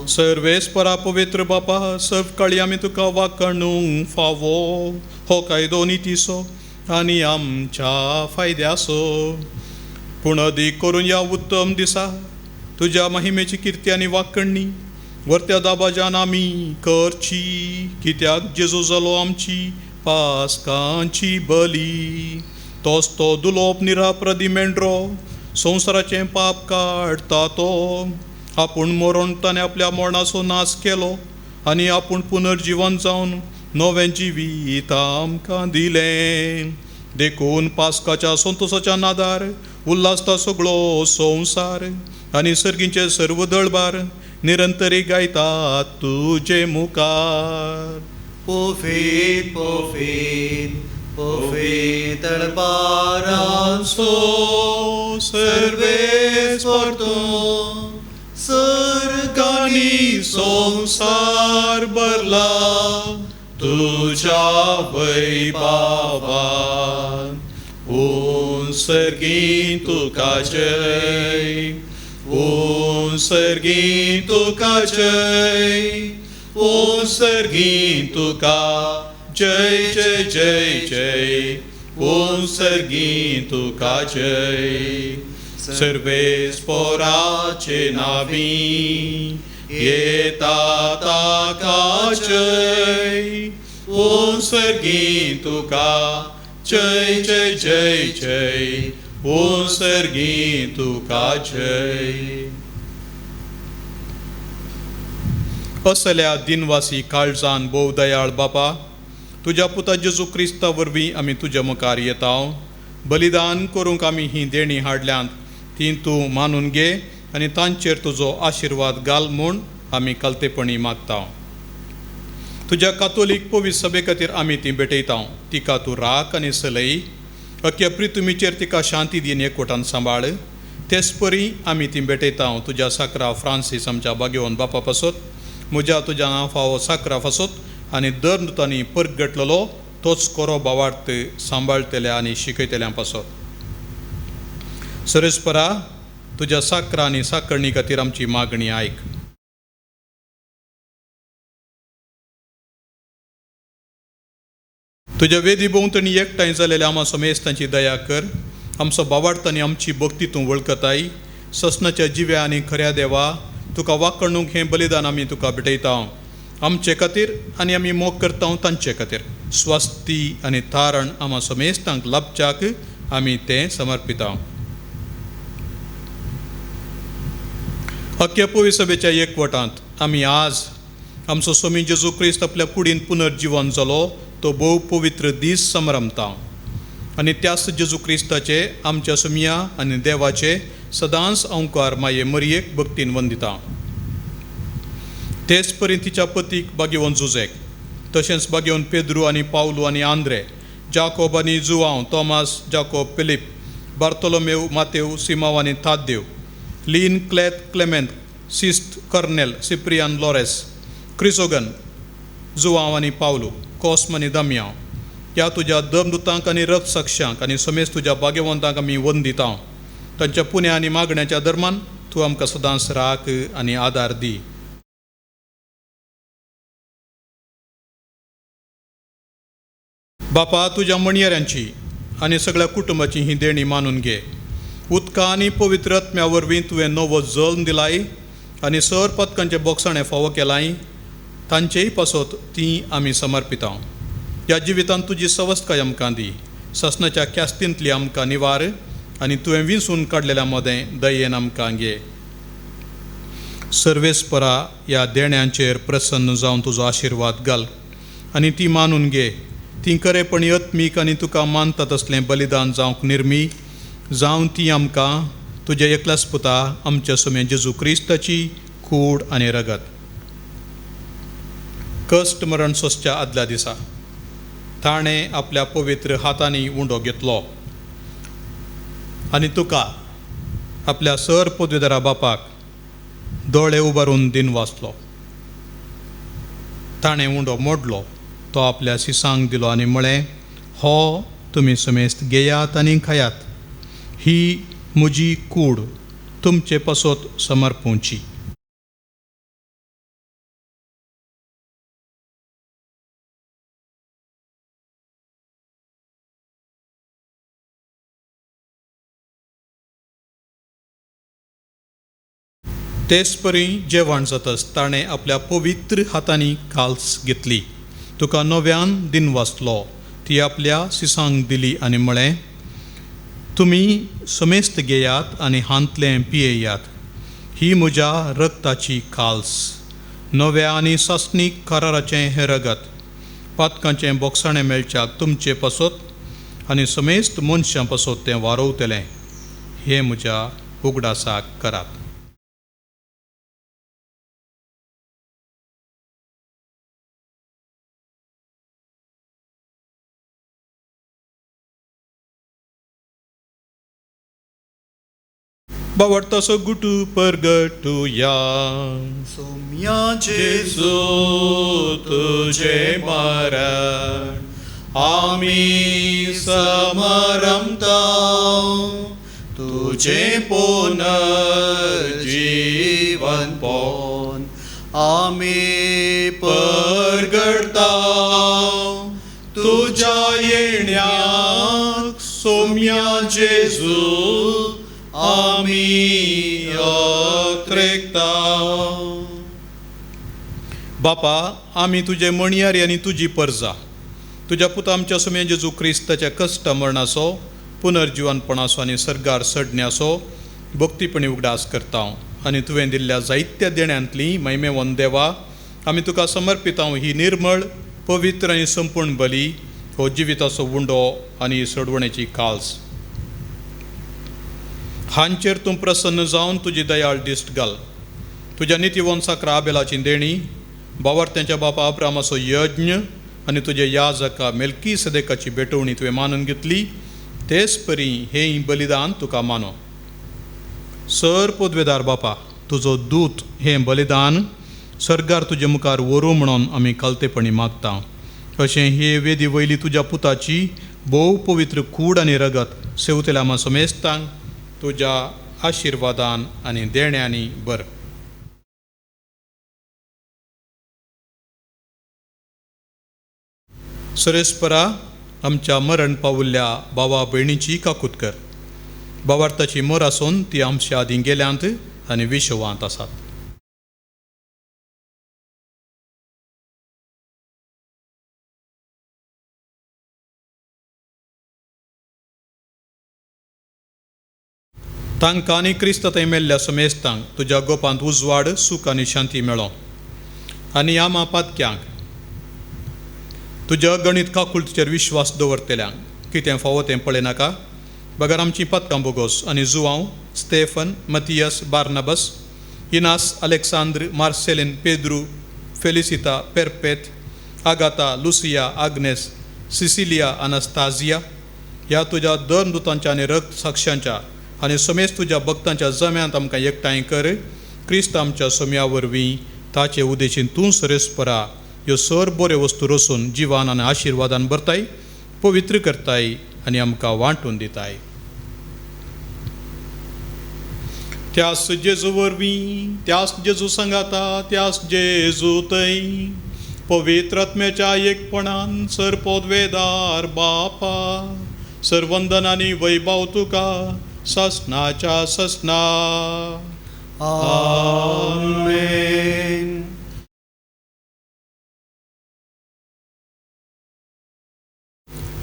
सर्वेस्परा पवित्र बापा, सकाळी आमी तुका वाकणूंक फावो. हो कायदो नितीचो आनी आमच्या फायद्याचो. पूण अदीक करून ह्या उत्तम दिसा तुज्या महिमेची किर्ती आनी वाकणणी वरत्या दाबाजान आमी करची. कित्याक जेजू जालो आमची पास्कांची बली. तोच तो दुलोप निराप्रदी मेंढरो संवसाराचें पाप काडटा तो. आपूण मरोण ताणें आपल्या मरणाचो नाश केलो आनी आपूण पुनर्जिवन जावन नवें जिवीत आमकां दिलें. देखून पास्काच्या संतोसाच्या नादार उल्हासता सगळो संवसार आनी सर्गींचे सर्व दळबार निरंतरी गायतात तुजे मुखार. पोफेत पोफेत पोफेत तळपारांचो सर्वेस्पर तूं सर्गांनी संवसार भरला तुज्या वैभवान. उंसर्गी तुका जय, उंसर्गी तुका जय, उंसर्गी तुका जय जय जय जय, उंसर्गी तुका जय. सर्वेस्पराचे नावी येता ताका जय, उंसर्गी तुका जय जय जय जय, पोसर्गी तुका जय. असल्या दिनवासी काळजान भोव दयाळ बापा, तुज्या पुता जेजू क्रिस्ता वरवीं आमी तुज्या मुखार येता. बलिदान करूंक आमी ही देणी हाडल्यांत ती तूं मानून घे आनी तांचेर तुजो आशिर्वाद घाल म्हूण आमी कालतेपणी मागता. तुज्या कातोलीक पवित्र सभे खातीर आमी ती भेटयता. तिका तूं राख आनी सलय. अख्या प्रितुमीचेर तिका शांती दी एकवटान सांबाळ. तेच परी आमी ती भेटयता तुज्या साकरा फ्रांसीस आमच्या बागेवन बापा पासत, म्हज्या तुज्या नांव फावो साकरा फासत आनी दर नुतांनी परगटलेलो तोच कोरो बावार्थ सांबाळटल्या आनी शिकयतल्या पासत. सरेस्परा तुज्या साकरा आनी साकरणी खातीर आमची मागणी आयक. तुज्या वेदी भोंवतणी एकठांय जालेल्या आमा समेस्तांची दया कर. आमचो बावार्थ आनी आमची भक्ती तूं वळखताय. ससनाच्या जिव्या आनी खऱ्या देवा, तुका वाकणूक हें बलिदान आमी तुका भेटयता. आमचे खातीर आनी आमी मोग करता तांचे खातीर स्वस्ती आनी तारण आमा समेस्तांक लाभच्याक आमी तें समर्पिता. अख्या पवित्र सभेच्या एकवटांत आमी आज आमचो स्वामी जेजू क्रिस्त आपल्या कुडीन पुनर्जिवन जालो तो भोव पवित्र दीस समरमता आनी त्याच जेजू क्रिस्ताचे आमच्या सुमिया आनी देवाचे सदांच अंकार माये मरयेक भक्तीन वंदिता. तेच परी तिच्या पतीक बागेवन जुजेक, तशेंच बागेवन पेद्रू आनी पावलू आनी आंद्रे, जाकोब आनी जुवांव, तॉमास, जाकोब, फिलीप, बार्तोलोमेव, मातेव, सिमाव आनी थादेव, लीन, क्लेत, क्लेमेंत, सिस्त, कर्नेल, सिप्रियान, लॉरेस, क्रिसोगन, जुवांव आनी पावलू, कॉस्म आनी दमयांव, ह्या तुज्या दमदुतांक आनी रथसाक्षांक आनी समेज तुज्या भाग्यवंतांक आमी वंदिता. तांच्या पुण्या आनी मागण्याच्या दरम्यान तूं आमकां सदांच राख आनी आदार दी. बापा, तुज्या मणयऱ्यांची आनी सगळ्या कुटुंबाची ही देणी मानून घे. उदका आनी पवित्र आत्म्या वरवीं तुवें नवो जल्म दिलाय आनी सर पदकांचे बोगसाणें फावो केलाय, तांचेय पासत ती आमी समर्पिता. ह्या जिवितांत तुजी सवस्तकाय आमकां दी. ससनाच्या ख्यास्तींतली आमकां निवार आनी तुवें विंचून काडलेल्या मदें दयेन आमकां घे. सर्वेस्परा ह्या देण्यांचेर प्रसन्न जावन तुजो आशिर्वाद घाल आनी ती मानून घे. ती खरेपणी आत्मीक आनी तुका मानता तसलें बलिदान जावंक निर्मी जावन ती आमकां तुज्या एकल्याच पुता आमच्या सुमे जेजू क्रिस्ताची कूड आनी रगत. कश्ट मरण सोंसच्या आदल्या दिसा ताणें आपल्या पवित्र हातांनी उंडो घेतलो आनी तुका आपल्या सर पदवीधरा बापाक दोळे उबारून दिन वाचलो. ताणें उंडो मोडलो, तो आपल्या सिसांक दिलो आनी म्हळें, हो तुमी समेस्त घेयात आनी खायात, ही म्हजी कूड तुमचे पासत समर्पूंची. तेच परी जेवण जातच ताणें आपल्या पवित्र हातांनी काल्स घेतली, तुका नव्यान दिन वाचलो, ती आपल्या सिसांक दिली आनी म्हळें, तुमी समेस्त घेयात आनी हांतलें पियेयात, ही म्हज्या रगताची काल्स, नव्या आनी सासणीक कराराचें हें रगत, पातकांचें बोगसाणें मेळच्याक तुमचे पासत आनी समेस्त मनशां पासत तें वारोवतलें, हें म्हज्या उगडासाक करात. बावडतासो गुटू परगटुया. सोम्या जेजू जेजू तुझे मरण आमी समरमता, तुझे पुनर्जीवन पोन आमी परगटता, तुझ्या येण्याक सोम्या जेजू आमी अत्रेकता. बापा, आमी तुजे मणयारी आनी तुजी परजा, तुज्या पुता आमच्या सुमे जेजू क्रिस्ताच्या कश्ट मरणाचो पुनर्जिवनपणाचो आनी सर्गार सडण्याचो भक्तीपणी उगडास करता. आनी तुवें दिल्ल्या जायत्या देण्यांतली महिमेवन देवा आमी तुका समर्पितांव ही निर्मळ पवित्र आनी संपूर्ण बली, हो जिविताचो उंडो आनी सोडवणेची काल्स. हांचेर तूं प्रसन्न जावन तुजी दयाळ दिश्ट घाल. तुज्या नितीवंत साक्रा आबेलाची देणी, बावार्थ्यांच्या बापा अब्रामाचो यज्ञ आनी तुज्या याजका मेल्की सदेकाची भेटवणी तुवें मानून घेतली, तेच परी हें बलिदान तुका मानो. सर पदवेदार बापा, तुजो दूत हें बलिदान सर्गार तुजे मुखार व्हरूं म्हणून आमी कालतेपणी मागता. अशें हे वेदी वयली तुज्या पुताची भोव पवित्र कूड आनी रगत सेवतल्या आमा समेस्तांक तुज्या आशिर्वादान आनी देण्यांनी बर. सुरेशपरा आमच्या मरण पावुल्ल्या भावा भयणीची काकूत कर. भावार्थाची मर आसून ती आमच्या आदीं गेल्यांत आनी विश्वांत आसात. तांकां आनी क्रिस्त थंय मेल्ल्या समेस्तांक तुज्या गोपांत उजवाड, सूख आनी शांती मेळो. आनी आमा पातक्यांक तुज्या गणीत काकुळतीचेर विश्वास दवरतल्यांक कितें फावो तें पळयनाका, बगर आमचीं पातकां बोगोस आनी Joao, Stephen, Matthias, Barnabas, Inas, Alexandre, Marcelin, Pedro, Felicita, Perpet, Agatha, Lucia, Agnes, Cecilia, Anastasia ह्या तुज्या दर दुतांच्या आनी रक्त साक्षांच्या आनी समेस्त तुज्या भक्तांच्या जम्यांत आमकां एकठांय कर. क्रिस्त आमच्या सोम्या वरवीं ताचे उदेशीन तूं सरेस्परा ह्यो सर बऱ्यो वस्तू रसून जिवान आनी आशिर्वादान भरताय, पवित्र करताय आनी आमकां वांटून दिताय. त्यास जेजू वरवीं, त्यास जेजू सांगाता, त्यास जेजू थंय पवित्र आत्म्याच्या एकपणान सर पदवेदार बापा सर्वंदन आनी वैभव तुका ससनाच्या ससना. आमेन.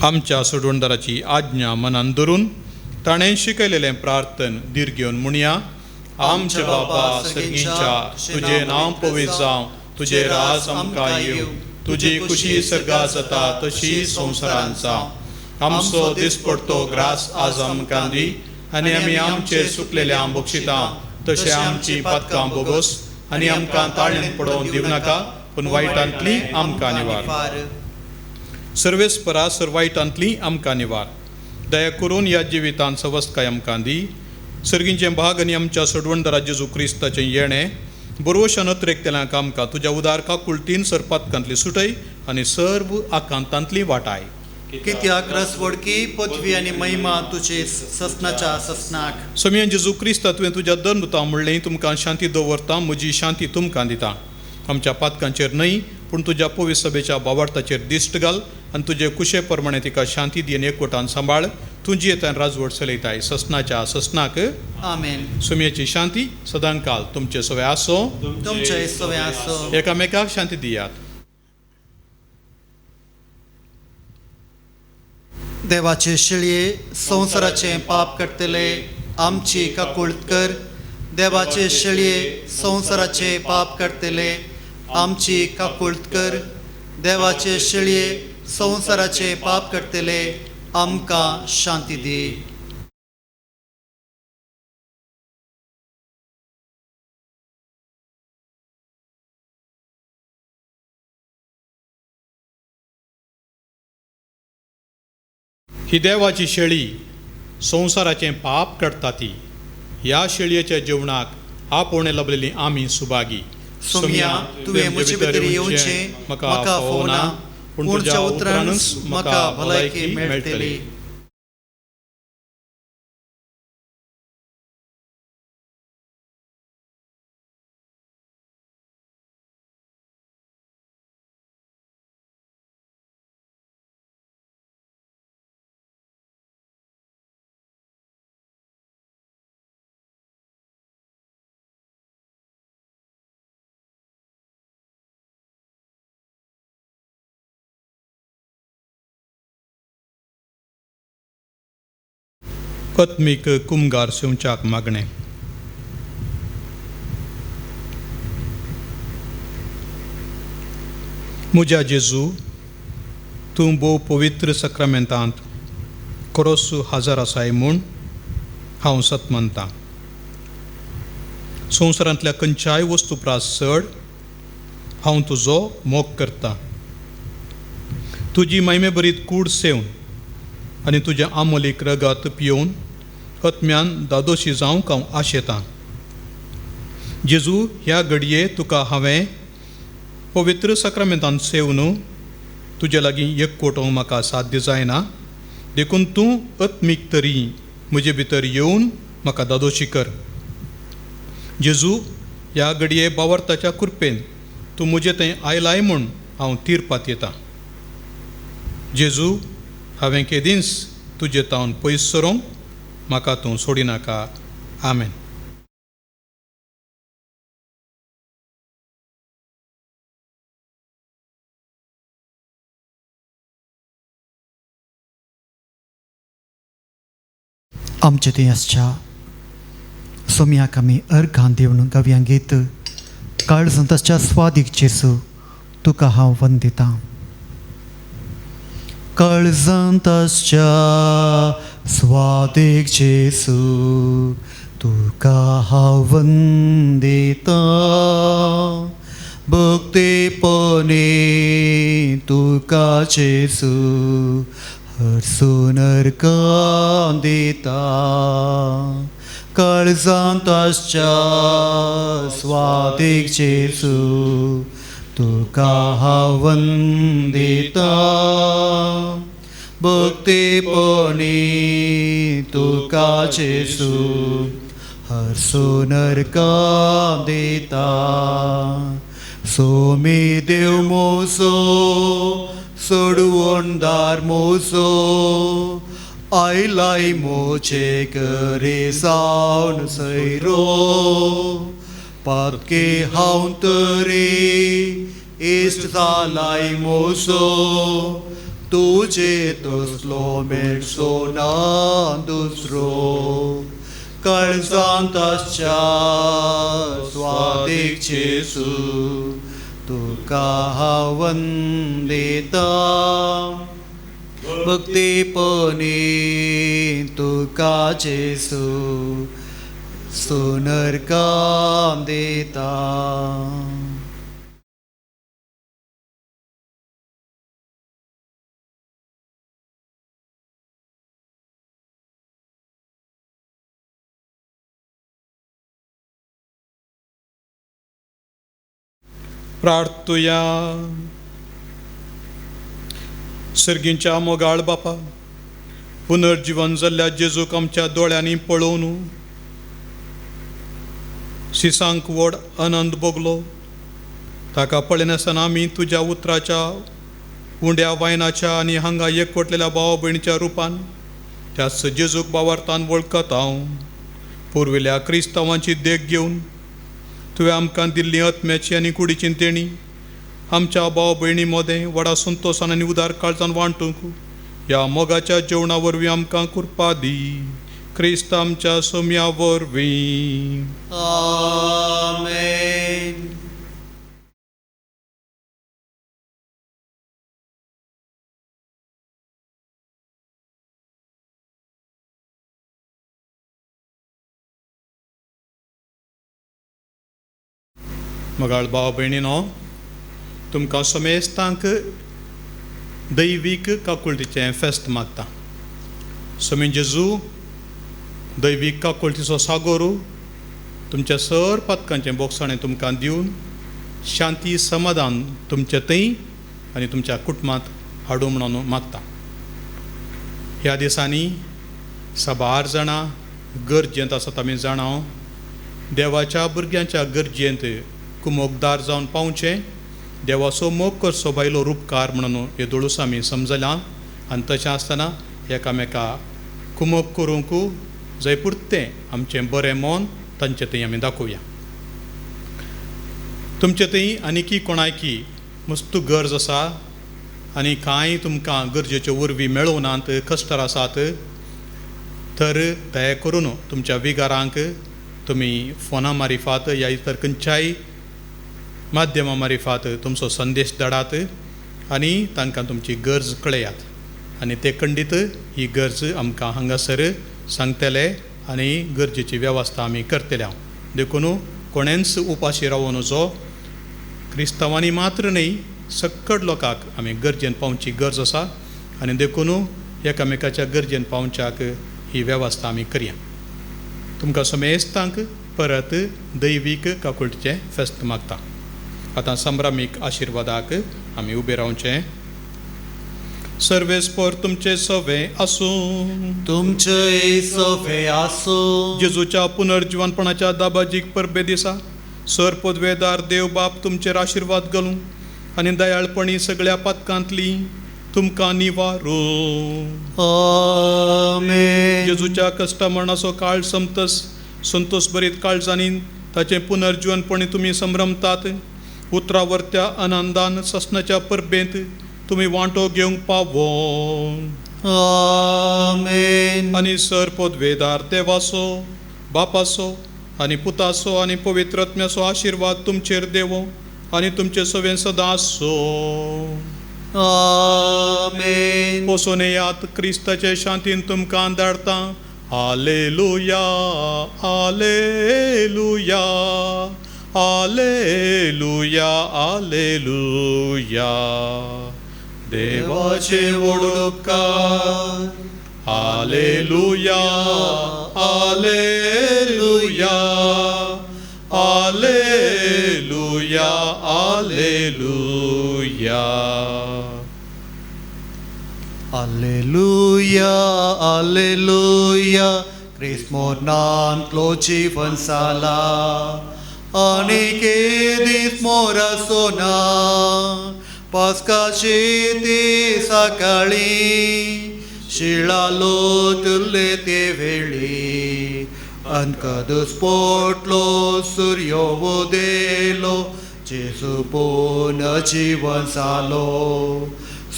आमच्या सोडवणदाराची आज्ञा मनान धरून ताणें शिकयलेलें प्रार्थन धीर घेवन म्हणया. आमच्या बापा सर्गीच्या, तुजें नांव पवित्र जावं, तुजें राज आमकां येवं, तुजी खुशी सर्गा जाता तशी संवसारांत जावं. आमचो दिसपडतो ग्रास आज आमकां दी आनी आमी आमचे सुकलेल्या बक्षिता तशें आमची पातकां बोगोस आनी आमकां ताळेन पडोवन दिवं नाका, पूण वायटांतली आमकां निवार. सर्वेस्परा सर वायटांतली आमकां निवार. दया करून ह्या जिवितांत सवस्तकाय आमकां दी. सर्गींचें भाग आनी आमच्या सोडवणदारा जेजू क्रिस्ताचें येणें बरोवशान अत्रेकतल्यांक आमकां तुज्या उदार काकुळतीन सर पातकांतली सुटय आनी सर्व आकांतांतली वाटाय. कित्याक रसवडकी पृथ्वी आनी महिमा तुजे ससनाच्या ससनाक. सोमयान जेजू क्रिस्ता तुवें तुज्या दंदुता म्हणलें, तुमकां शांती दवरता, म्हजी शांती तुमकां दिता. आमच्या पातकांचेर न्हय पूण तुज्या पवित्र सभेच्या बावार्थाचेर दिश्ट घाल आनी तुजे कुशे प्रमाणे तिका शांती दी आनी एकवटान सांबाळ. तुजी येतान राजवट चलयताय ससनाच्या ससनाक. आमेन. सुमयेची शांती सदांकाल तुमचे सवे आसो, तुमचे सवे आसो. एकामेकाक शांती दियात. देवाचे शेळये संवसाराचें पाप करतले आमची काकुळत कर. देवाचे शेळये संवसाराचें पाप करतले आमची काकुळत कर. देवाचे शेळये संवसाराचें पाप करतले आमकां शांती दी. ही देवाची शेळी संवसाराचें पाप काडटा ती. ह्या शेळयेच्या जेवणाक आपोवणें लाभलेली आमी सुभागी. सोम्या, तुवें म्हजे भितर येवचें म्हाका फावना, पूण तुज्या उतरानूच म्हाका भलायकी मेळटली. आत्मीक कुमगार सेवच्याक मागणें. म्हज्या जेजू, तूं भोव पवित्र सक्रामेंतांत खरोच हजर आसाय म्हूण हांव सत मानतां. संवसारांतल्या खंयच्याय वस्तू प्रास चड हांव तुजो मोग करतां. तुजी महिमे भरीत कूड सेवन आनी तुजें आमोलीक रगत पियोवन आत्म्यान दादोशी जावंक हांव आशेतां. जेजू, ह्या घडये तुका हांवें पवित्र सक्रामेंतान सेवन तुजे लागीं एकवटोवंक म्हाका साध्य जायना, देखून तूं आत्मीक तरी म्हजे भितर येवन म्हाका दादोशी कर. जेजू, ह्या घडये बावर्ताच्या कृपेन तूं म्हजे थंय आयलाय म्हूण हांव तीरपात येता. जेजू, हांवें केदींच तुजे तावन पयस सरोंक म्हाका तूं सोडिनाका. आमेन. आमचे थंय आसच्या सोम्याक आमी अर्घान दिवन गव्यां गीत काळजांत आसच्या स्वादीक जेजू तुका हांव वंदितां. काळजांत आसच्या स्वादीक जेजू तुका हांव वंदितां. भक्तीपणी तुका जेजू हरसून अर्घान दिता. काळजांत आसच्या स्वादीक जेजू तुका हांव वंदितां. भक्तीपणी तुका जेजू हरसून अर्घान दिता. सोमी देव मोसो सोडवणदार मोसो आयलाय मोचे करे सावन सैरो. पातके हांव तरी इश्ट जालाय मोसो तुजे तसलो मेळचो ना दुसरो. काळजांत आसच्या स्वादीक जेजू तुका हांव वंदितां. भक्तीपणी तुका जेजू सुनर्काम दिता. प्रार्थुया. सर्गींच्या मोगाळ बापा, पुनर्जीवन जाल्ल्या जेजूक आमच्या दोळ्यांनी पळोवन सिसांक व्हड आनंद भोगलो. ताका पळयनासतना आमी तुज्या उतराच्या उंड्या वायनाच्या आनी हांगा एकवटलेल्या भावा भयणीच्या रुपान त्याच जेजूक बावार्थान वळखत हांव. पुर्विल्ल्या क्रिस्तांवांची देख घेवन तुवें आमकां दिल्ली आत्म्याची आनी कुडीची देणी आमच्या भाव भयणी मोदें व्हडा संतोशान आनी उदार काळजान वांटूंक ह्या मोगाच्या जेवणा वरवीं आमकां कृपा दी. क्रिस्त आमच्या सोम्या वरवीं. आमेन. मोगाळ भाव भयणीनो, तुमकां समेस्तांक दैवीक काकुळटीचें फेस्त मागता. सोमी जेजू दैवीक काकुळटीचो सागोरू तुमच्या सर पातकांचें बोगसाणें तुमकां दिवन शांती समाधान तुमचे थंय आनी तुमच्या कुटुंबांत हाडूं म्हणून मागता. ह्या दिसांनी साबार जाणां गरजेंत आसात आमी जाणां. देवाच्या भुरग्यांच्या गरजेंत कुमोकदार जावन पावचें, देवाचो मोग करचो भायलो रुपकार म्हणून हे दोळूस आमी समजला. आनी तशें आसतना एकामेका कुमोक करूंक जंय पुरतें आमचें बरें मन तांचे थंय आमी दाखोवया. तुमचे थंय आनीकी कोणायकी मस्त गरज आसा आनी कांय तुमकां गरजेच्यो वरवीं मेळोवनात, कश्टर आसात, तर दया करून तुमच्या विगारांक तुमी फोना मारिफात या इतर खंयच्याय माध्यमा मारिफात तुमचो संदेश धाडात आनी तांकां तुमची गरज कळयात आनी ते खंडीत ही गरज आमकां हांगासर सांगतले आनी गरजेची वेवस्था आमी करतले. हांव देखून कोणेंच उपाशी रावूं नजो. क्रिस्तांवांनी मात्र न्हय, सक्कड लोकांक आमी गरजेन पावची गरज आसा आनी देखून एकामेकाच्या गरजेन पावच्याक ही वेवस्था आमी करया. तुमकां समेस्तांक परत दैवीक काकुळटीचें फेस्त मागता. आतां संभ्रामीक आशिर्वादाक आमी उबे रावचें. सर्वेस्पर तुमचे सवे आसूं. तुमचे सोफे आसूं. जेजूच्या पुनर्जिवनपणाच्या दाबाजीक परबे दिसा सर पदवेदार देव बाप तुमचेर आशिर्वाद घालूं आनी दयाळपणी सगळ्या पातकांतली तुमकां निवारूं. आमेन. जेजूच्या कश्टा मरणाचो काळ संतस संतोष भरीत काळजांनी ताचें पुनर्जिवनपणी तुमी संभ्रमतात. उतरावरत्या आनंदान ससनाच्या परबेंत तुमी वांटो घेवंक पावो. आमेन. आनी सर पदवेदार देवाचो बापाचो आनी पुताचो आनी पवित्र आत्म्याचो आशिर्वाद तुमचेर देवो आनी तुमचे सवें सदां आसूं. आमेन. पोसोन येयात, क्रिस्ताचे शांतीन तुमकां धाडटा. आलेलुया, आलेलुया, आलेलुया, आलेलुया. देवाचे व्हड उपकार. आलेलुया, आलेलुया, आलेलुया, आलेलुया. Alleluia, Alleluia, Christ मोरनांतलो जीवन जाला आनी दीस मोरासो ना. पास्काची ती सकाळी शिळा लोटले ते वेळी अंकदूस पोटलो सूर्यो उदेलो जेजू पुन जीवन जालो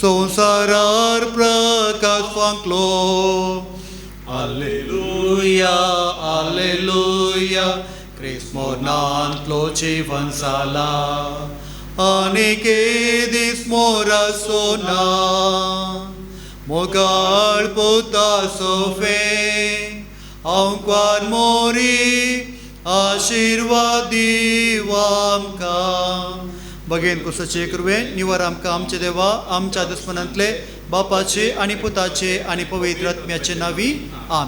संवसारार प्रकाश फांकलो. आलेलुया, आलेलुया, क्रिस्त मोरनांतलो जीवन जाला आनी दीस मोरासो ना. मोगाळ पुता सोफे आंकवार मोरी आशिर्वाद दीव आमकां. बगेन कुसाचे कृपेन निवर आमकां आमचे देवा आमच्या दुस्मनांतले बापाचे आनी पुताचे आनी पवित्र आत्म्याचे नावी. आमेन.